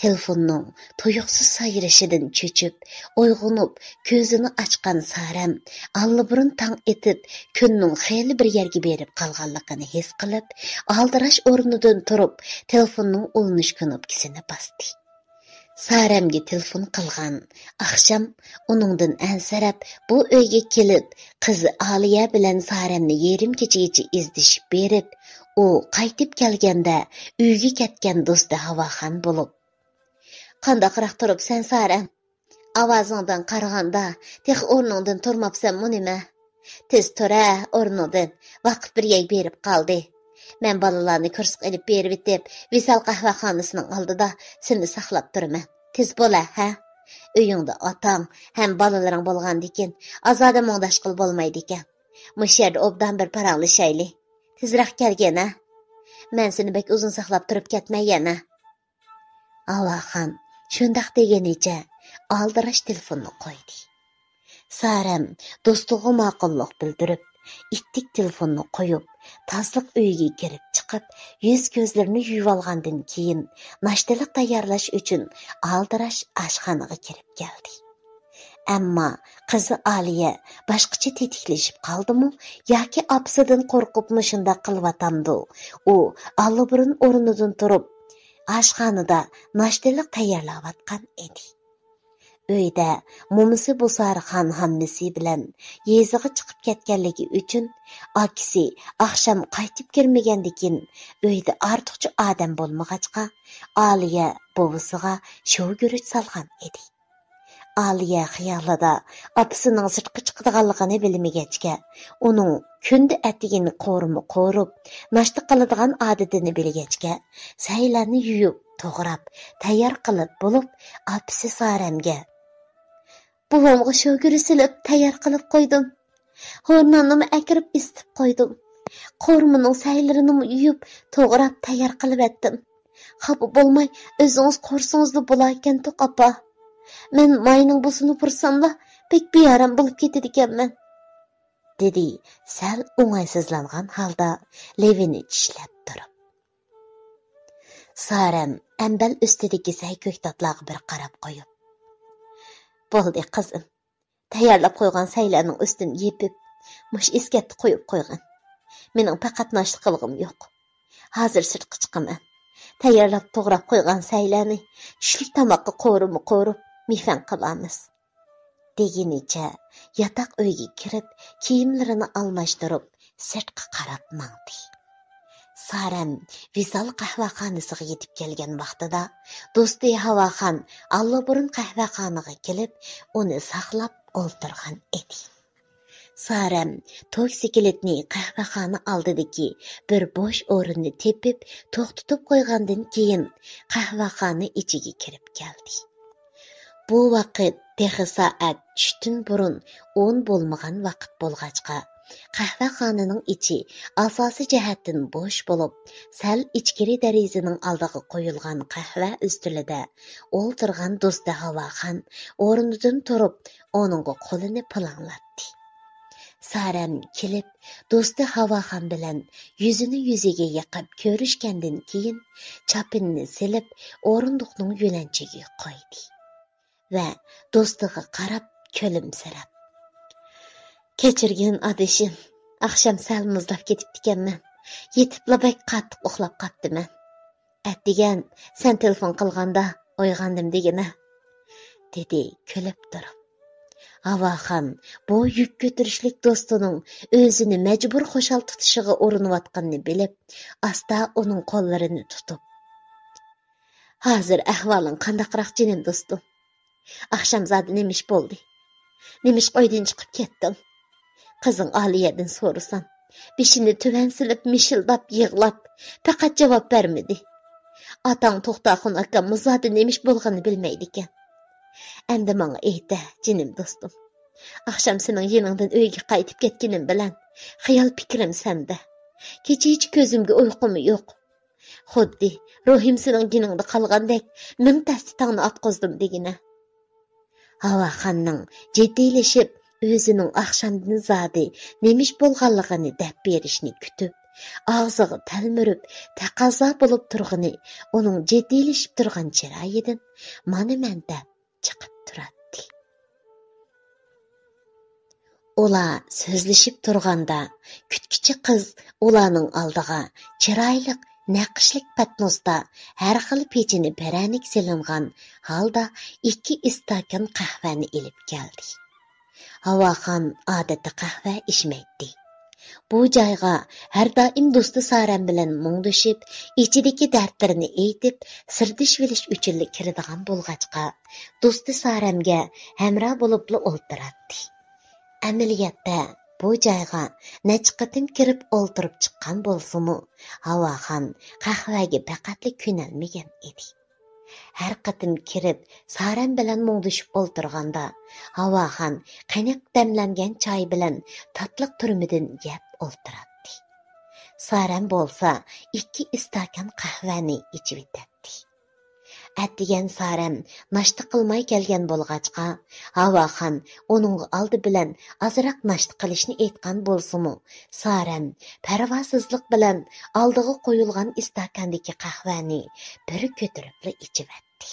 تېلېفوننىڭ تۇيۇقسىز سايرىشىدىن چۆچۈپ، ئويغىنىپ، كۆزىنى ئاچقان سارەم ئاللىبۇرۇن تاڭ ئېتىپ، كۈننىڭ خېلى بىر يەرگە بېرىپ قالغانلىقىنى ھېس قىلىپ، ئالدىراش ئورنىدىن تۇرۇپ، تېلېفوننىڭ ئۇلىنىش كۇنۇپكىسىنى باستى. سارەمگە تېلېفون قىلغان. ئاخشام ئۇنىڭدىن ئەنسىرەپ، بۇ ئۆيگە كېلىپ، قىزى ئالىيە بىلەن سارەمنى يېرىم كېچىگىچە ئىزدىشىپ بېرىپ، ئۇ قايتىپ كەلگەندە ئۆيگە كەتكەن دوستى ھاۋاخان بولۇپ، قانداقراق تۇرۇپسەن، سارەم؟ ئاۋازىڭدىن قارىغاندا، تېخى ئورنۇڭدىن تۇرماپسەنمۇ نېمە؟ تېز تۇر-ە ئورنۇڭدىن، ۋاقىت بىر يەرگە بېرىپ قالدى. مەن بالىلارنى كۇرسقا ئېلىپ بېرىۋېتىپ، ۋىسال قەھۋەخانىسىنىڭ ئالدىدا سېنى ساقلاپ تۇرىمەن. تېز بول-ە، ھە؟ ئۆيۈڭدە ئاتاڭ ھەم بالىلىرىڭ بولغاندىكىن، ئازادە مۇڭداشقىلى بولمايدىكەن. مۇشۇ يەردە ئوبدان بىر پاراڭلىشايلى. تېزرەك كەلگىنە. مەن سېنى بەك ئۇزۇن ساقلاپ تۇرۇپ كەتمەي يەنە. ئاۋاخان شۇنداق دېگىنىچە ئالدىراش تېلېفوننى قويدى. سارەم دوستىغا ماقۇللۇق بىلدۈرۈپ، ئىتتىك تېلېفوننى قويۇپ، تازىلىق ئۆيىگە كىرىپ چىقىپ، يۈز-كۆزلىرىنى يۇيۇۋالغاندىن كېيىن، ناشتىلىق تەييارلاش ئۈچۈن ئالدىراش ئاشخانىغا كىرىپ كەلدى. ئەمما قىزى ئالىيە باشقىچە تېتىكلىشىپ قالدىمۇ ياكى ئاپىسىدىن قورقۇپمۇ شۇنداق قىلىۋاتامدۇ، ئۇ ئاللىبۇرۇن ئورنىدىن تۇرۇپ، ئاشخانىدا ناشتىلىق تەييارلاۋاتقان ئىدى. ئۆيدە مومىسى بۇسارىخان ھاممىسى بىلەن يېزىغا چىقىپ كەتكەنلىكى ئۈچۈن، ئاكىسى ئاخشام قايتىپ كىرمىگەندىكىن، ئۆيدە ئارتۇقچە ئادەم بولمىغاچقا، ئالىيە بوۋىسىغا شوۋىگۈرۈچ سالغان ئىدى. ئالىيە خىيالىدا ئاپىسىنىڭ سىرتقا چىقىدىغانلىقىنى بىلمىگەچكە، ئۇنىڭ كۈندە ئەتىگىنى قورۇما قورۇپ، ناشتا قىلىدىغان ئادىتىنى بىلگەچكە، سەيلەرنى يۇيۇپ، توغراپ، تەييار قىلىپ بولۇپ، ئاپىسى سارەمگە، بوۋامغا شوۋىگۈرۈچ سېلىپ تەييار قىلىپ قويدۇم. ھورناننىمۇ ئەكىرىپ ئىسىتىپ قويدۇم. قورۇمىنىڭ سەيلىرىنىمۇ يۇيۇپ، توغراپ تەييار قىلىۋەتتىم. خاپا بولماي، ئۆزىڭىز قورۇسىڭىزلا بولاركەنتۇق، ئاپا. مەن ماينىڭ بۇسىنى پۇرىساملا، بەك بىئارام بولۇپ كېتىدىكەنمەن، دېدى سەل ئوڭايسىزلانغان ھالدا لېۋىنى چىشلەپ تۇرۇپ. سارەم ئەمبەل ئۈستىدىكى سەي كۆكتاتلارغا بىر قاراپ قويۇپ، بولدى، قىزىم. تەييارلاپ قويغان سەيلەرنىڭ ئۈستىنى يېپىپ، مۇشۇ ئېسكەپتە قويۇپ قويغىن. مېنىڭ پەقەت ناشتا قىلغۇم يوق. ھازىر سىرتقا چىقىمەن. تەييارلاپ توغراپ قويغان سەيلەرنى چۈشلۈك تاماققا قورۇما قورۇپ، مېھمان قىلارمىز، دېگىنىچە ياتاق ئۆيگە كىرىپ، كىيىملىرىنى ئالماشتۇرۇپ، سىرتقا قاراپ ماڭدى. سارەم ۋىسال قەھۋەخانىسىغا يېتىپ كەلگەن ۋاقتىدا، دوستى ھاۋاخان ئاللىبۇرۇن قەھۋەخانىغا كېلىپ، ئۇنى ساقلاپ ئولتۇرغان ئىدى. سارەم توكسىكلىتنى قەھۋەخانا ئالدىدىكى بىر بوش ئورۇننى تېپىپ توختىتىپ قويغاندىن كېيىن، قەھۋەخانا ئىچىگە كىرىپ كەلدى. بۇ ۋاقىت تېخى سائەت چۈشتىن بۇرۇن ئون بولمىغان ۋاقىت بولغاچقا، قەھۋەخانىنىڭ ئىچى ئاساسىي جەھەتتىن بوش بولۇپ، سەل ئىچكىرى دېرىزىنىڭ ئالدىغا قويۇلغان قەھۋە ئۈستىلىدە ئولتۇرغان دوستى ھاۋاخان ئورنىدىن تۇرۇپ، ئۇنىڭغا قولىنى پۇلاڭلاتتى. سارەم كېلىپ، دوستى ھاۋاخان بىلەن يۈزىنى يۈزىگە يېقىپ كۆرۈشكەندىن كېيىن، چاپىنىنى سېلىپ، ئورۇندۇقنىڭ يۆلەنچىگە قويدى ۋە دوستىغا قاراپ كۈلۈمسىرەپ، كەچۈرگىن ئادىشىم، ئاخشام سەل مۇزلاپ كېتىپتىكەنمەن. يېتىپلا بەك قاتتىق ئۇخلاپ قاپتىمەن. ئەتىگەن سەن تېلېفون قىلغاندا ئويغاندىم دېگىنە، دېدى كۈلۈپ تۇرۇپ. ھاۋاخان بۇ يۈك كۆتۈرۈشلۈك دوستىنىڭ ئۆزىنى مەجبۇر خۇشال تۇتۇشىغا ئۇرۇنۇۋاتقىنىنى بىلىپ، ئاستا ئۇنىڭ قوللىرىنى تۇتۇپ، ھازىر ئەھۋالىڭ قانداقراق جېنىم دوستۇم؟ ئاخشامزادە نېمە ئىش بولدى؟ نېمىشقا ئۆيدىن چىقىپ كەتتىڭ؟ قىزىڭ ئالىيەدىن سورىسام، بېشىنى تۆۋەن سېلىپ مىشىلداپ يىغلاپ، پەقەت جاۋاب بەرمىدى. ئاتاڭ توختاخۇن ئاكاممۇ زادى نېمە ئىش بولغىنىنى بىلمەيدىكەن. ئەمدى ماڭا ئېيتە، جېنىم دوستۇم. ئاخشام سېنىڭ يېنىڭدىن ئۆيگە قايتىپ كەتكىنىم بىلەن خىيال پىكرىم سەندە. كېچىچە كۆزۈمگە ئۇيقۇمۇ يوق. خۇددى روھىم سېنىڭ يېنىڭدا قالغاندەك، مىڭ تەستە تاڭنى ئاتقۇزدۇم دېگىنە. ھاۋاخاننىڭ جىددىيلىشىپ، ئۆزىنىڭ ئاخشامدىن زادى نېمە ئىش بولغانلىقىنى دەپ بېرىشىنى كۈتۈپ، ئاغزىغا تەلمۈرۈپ، تەقەززا بولۇپ تۇرغىنى ئۇنىڭ جىددىيلىشىپ تۇرغان چىرايىدىن مانا مەن دەپ چىقىپ تۇراتتى. ئۇلار سۆزلىشىپ تۇرغاندا، كۈتكۈچى قىز ئۇلارنىڭ ئالدىغا چىرايلىق نەقىشلىك پەتنۇستا ھەر خىل پېچىنە پىرەنىك سېلىنغان ھالدا ئىككى ئىستاكان قەھۋەنى ئېلىپ كەلدى. ھاۋاخان ئادەتتە قەھۋە ئىچمەيتتى. بۇ جايغا ھەر دائىم دوستى سارەم بىلەن مۇڭدىشىپ، ئىچىدىكى دەردلىرىنى ئېيتىپ، سىردىشىۋېلىش ئۈچۈنلا كىرىدىغان بولغاچقا، دوستى سارەمگە ھەمراھ بولۇپلا ئولتۇراتتى. ئەمەلىيەتتە بۇ جايغا نەچچە قېتىم كىرىپ ئولتۇرۇپ چىققان بولسىمۇ، ھاۋاخان قەھۋەگە پەقەتلا كۆنەلمىگەن ئىدى. ھەر قېتىم كىرىپ، سارەم بىلەن مۇڭدىشىپ ئولتۇرغاندا، ھاۋاخان قېنىق دەملەنگەن چاي بىلەن تاتلىق تۈرمىدىن يەپ ئولتۇراتتى. سارەم بولسا ئىككى ئىستاكان قەھۋەنى ئىچىۋېتەتتى. ئەتىگەن سارەم ناشتا قىلماي كەلگەن بولغاچقا، ھاۋاخان ئۇنىڭغا ئالدى بىلەن ئازراق ناشتا قىلىشنى ئېيتقان بولسىمۇ، سارەم پەرۋاسىزلىق بىلەن ئالدىغا قويۇلغان ئىستاكاندىكى قەھۋەنى بىر كۆتۈرۈپلا ئىچىۋەتتى.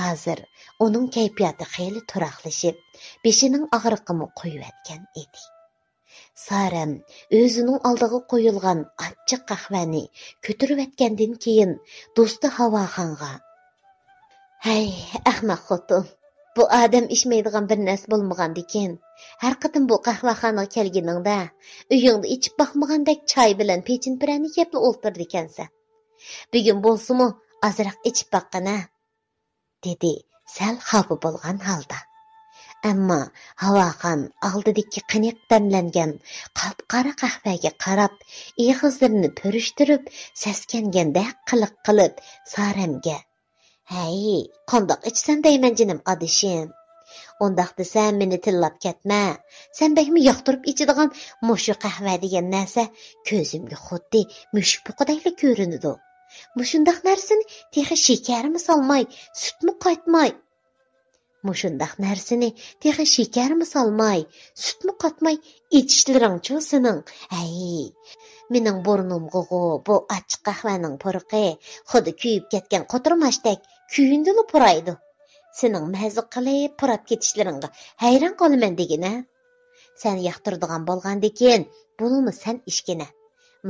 ھازىر ئۇنىڭ كەيپىياتى خېلى تۇراقلىشىپ، بېشىنىڭ ئاغرىقىمۇ قويۇۋەتكەن ئىدى. سارەم ئۆزىنىڭ ئالدىغا قويۇلغان ئاچچىق قەھۋەنى كۆتۈرۈۋەتكەندىن كېيىن، دوستى ھاۋاخانغا، ھەي، ئەخمەق خوتۇن، بۇ ئادەم ئىچمەيدىغان بىر نەرسە بولمىغاندىكىن، ھەر قېتىم بۇ قەھۋەخانىغا كەلگىنىڭدە، ئۆيۈڭدە ئىچىپ باقمىغاندەك چاي بىلەن پېچىنە پىرەنىك يەپلا ئولتۇرىدىكەنسەن. بۈگۈن بولسىمۇ ئازراق ئىچىپ باققىنە. دېدى سەل خاپا بولغان ھالدا. ئەمما ھاۋاخان ئالدىدىكى قېنىق دەملەنگەن قاپقارا قەھۋەگە قاراپ، ئېغىزلىرىنى پۈرۈشتۈرۈپ، سەسكەنگەندەك قىلىق قىلىپ، سارەمگە، ھەي، قانداق ئىچىسەن دەيمەن جېنىم ئادىشىم؟ ئۇنداق دېسەم مېنى تىللاپ كەتمە. سەن بەكمۇ ياقتۇرۇپ ئىچىدىغان مۇشۇ قەھۋە دېگەن نەرسە كۆزۈمگە خۇددى مۈشۈك پوقىدەكلا كۆرۈنىدۇ. مۇشۇنداق نەرسىنى تېخى شېكەرمۇ سالماي، سۈتمۇ قاتماي. مۇشۇنداق نەرسىنى تېخى شېكەرمۇ سالماي، سۈتمۇ قاتماي ئىچىشلىرىڭچۇ سېنىڭ؟ ھەي، مېنىڭ بۇرنۇمغىغۇ بۇ ئاچچىق قەھۋەنىڭ پۇرىقى خۇددى كۆيۈپ كەتكەن قوتۇرماچتەك كۆيۈندىلا پۇرايدۇ. سېنىڭ مەززە قىلىپ پۇراپ كېتىشلىرىڭغا ھەيران قالىمەن دېگىنە. سەن ياقتۇرىدىغان بولغاندىكىن، بۇنىمۇ سەن ئىچكىنە.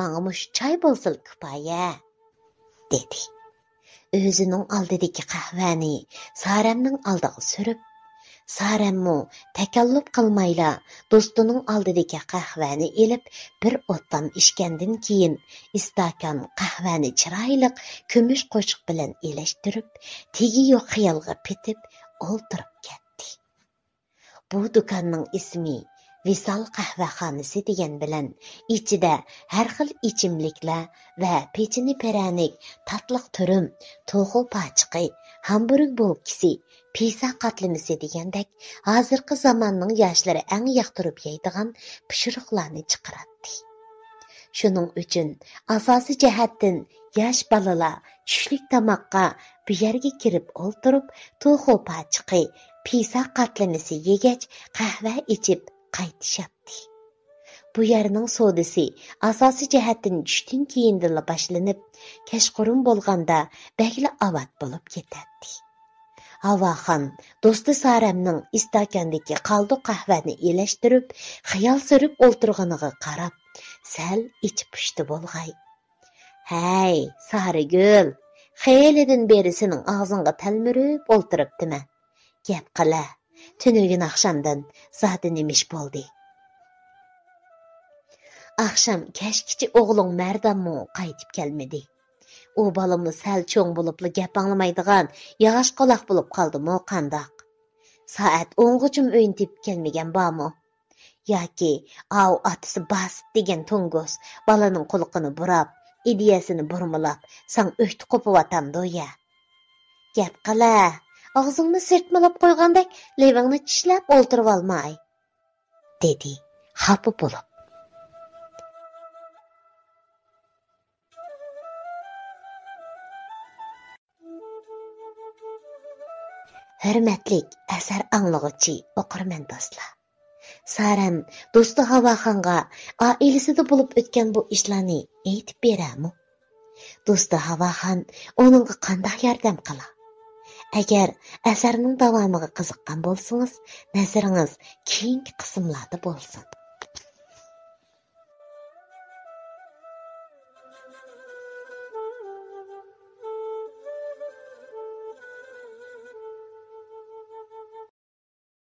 ماڭا مۇشۇ چاي بولسىلا كۇپايە. دېدى. ئۆزىنىڭ ئالدىدىكى قەھۋەنى سارەمنىڭ ئالدىغا سۈرۈپ، سارەممۇ تەكەللۇپ قىلمايلا دوستىنىڭ ئالدىدىكى قەھۋەنى ئېلىپ، بىر ئوتلام ئىچكەندىن كېيىن، ئىستاكان قەھۋەنى چىرايلىق كۈمۈش قوشۇق بىلەن ئېلىشتۈرۈپ، تېگى يوق خىيالغا پېتىپ ئولتۇرۇپ كەتتى. بۇ دۇكاننىڭ ئىسمى ۋىسال قەھۋەخانىسى دېگەن بىلەن، ئىچىدە ھەر خىل ئىچىملىكلەر ۋە پېچىنە پىرەنىك، تاتلىق تۈرۈم، توخۇ پاچىقى، ھامبۇرگ بولكىسى، پىسا قاتلىمىسى دېگەندەك ھازىرقى زاماننىڭ ياشلىرى ئەڭ ياقتۇرۇپ يەيدىغان پىشۇرۇقلارنى چىقىراتتى. شۇنىڭ ئۈچۈن ئاساسىي جەھەتتىن ياش بالىلار چۈشلۈك تاماققا بۇ يەرگە كىرىپ ئولتۇرۇپ، توخۇ پاچىقى، پىسا قاتلىمىسى يېگەچ قەھۋە ئىچىپ قايتىشاتتى. بۇ يەرنىڭ سودىسى ئاساسىي جەھەتتىن چۈشتىن كېيىندىلا باشلىنىپ، كەچقۇرۇن بولغاندا بەكلا ئاۋات بولۇپ كېتەتتى. ھاۋاخان دوستى سارەمنىڭ ئىستاكاندىكى قالدۇق قەھۋەنى ئېلىشتۈرۈپ، خىيال سۈرۈپ ئولتۇرغىنىغا قاراپ، سەل ئىچى پۇشتى بولغاي. ھەي، سارىگۈل، خېلىدىن بېرى سېنىڭ ئاغزىڭغا تەلمۈرۈپ ئولتۇرۇپتىمەن. گەپ قىلە، تۈنۈگۈن ئاخشامدىن زادى نېمە ئىش بولدى؟ ئاخشام كەچكىچە ئوغلۇڭ مەردانمۇ قايتىپ كەلمىدى. ئۇ بالىمۇ سەل چوڭ بولۇپلا گەپ ئاڭلىمايدىغان ياغاچ قۇلاق بولۇپ قالدىمۇ قانداق؟ سائەت ئونغىچىمۇ ئۆينى تېپىپ كەلمىگەن بارمۇ؟ ياكى ئاۋۇ ئاتىسى باسىت دېگەن توڭگۇز بالىنىڭ قۇلىقىنى بۇراپ، ئىدىيەسىنى بۇرمىلاپ، ساڭا ئۆكتە قوپۇۋاتامدۇ يا؟ گەپ قىلە، ئاغزىڭنى سىرتمىلاپ قويغاندەك لېۋىڭنى چىشلەپ ئولتۇرۇۋالماي، دېدى خاپا بولۇپ. ھۆرمەتلىك ئەسەر ئاڭلىغۇچى ئوقۇرمەن دوستلار! سارەم دوستى ھاۋاخانغا ئائىلىسىدە بولۇپ ئۆتكەن بۇ ئىشلارنى ئېيتىپ بېرەمۇ؟ دوستى ھاۋاخان ئۇنىڭغا قانداق ياردەم قىلا؟ ئەگەر ئەسەرنىڭ داۋامىغا قىزىققان بولسىڭىز، نەزىرىڭىز كېيىنكى قىسىملاردا بولسۇن.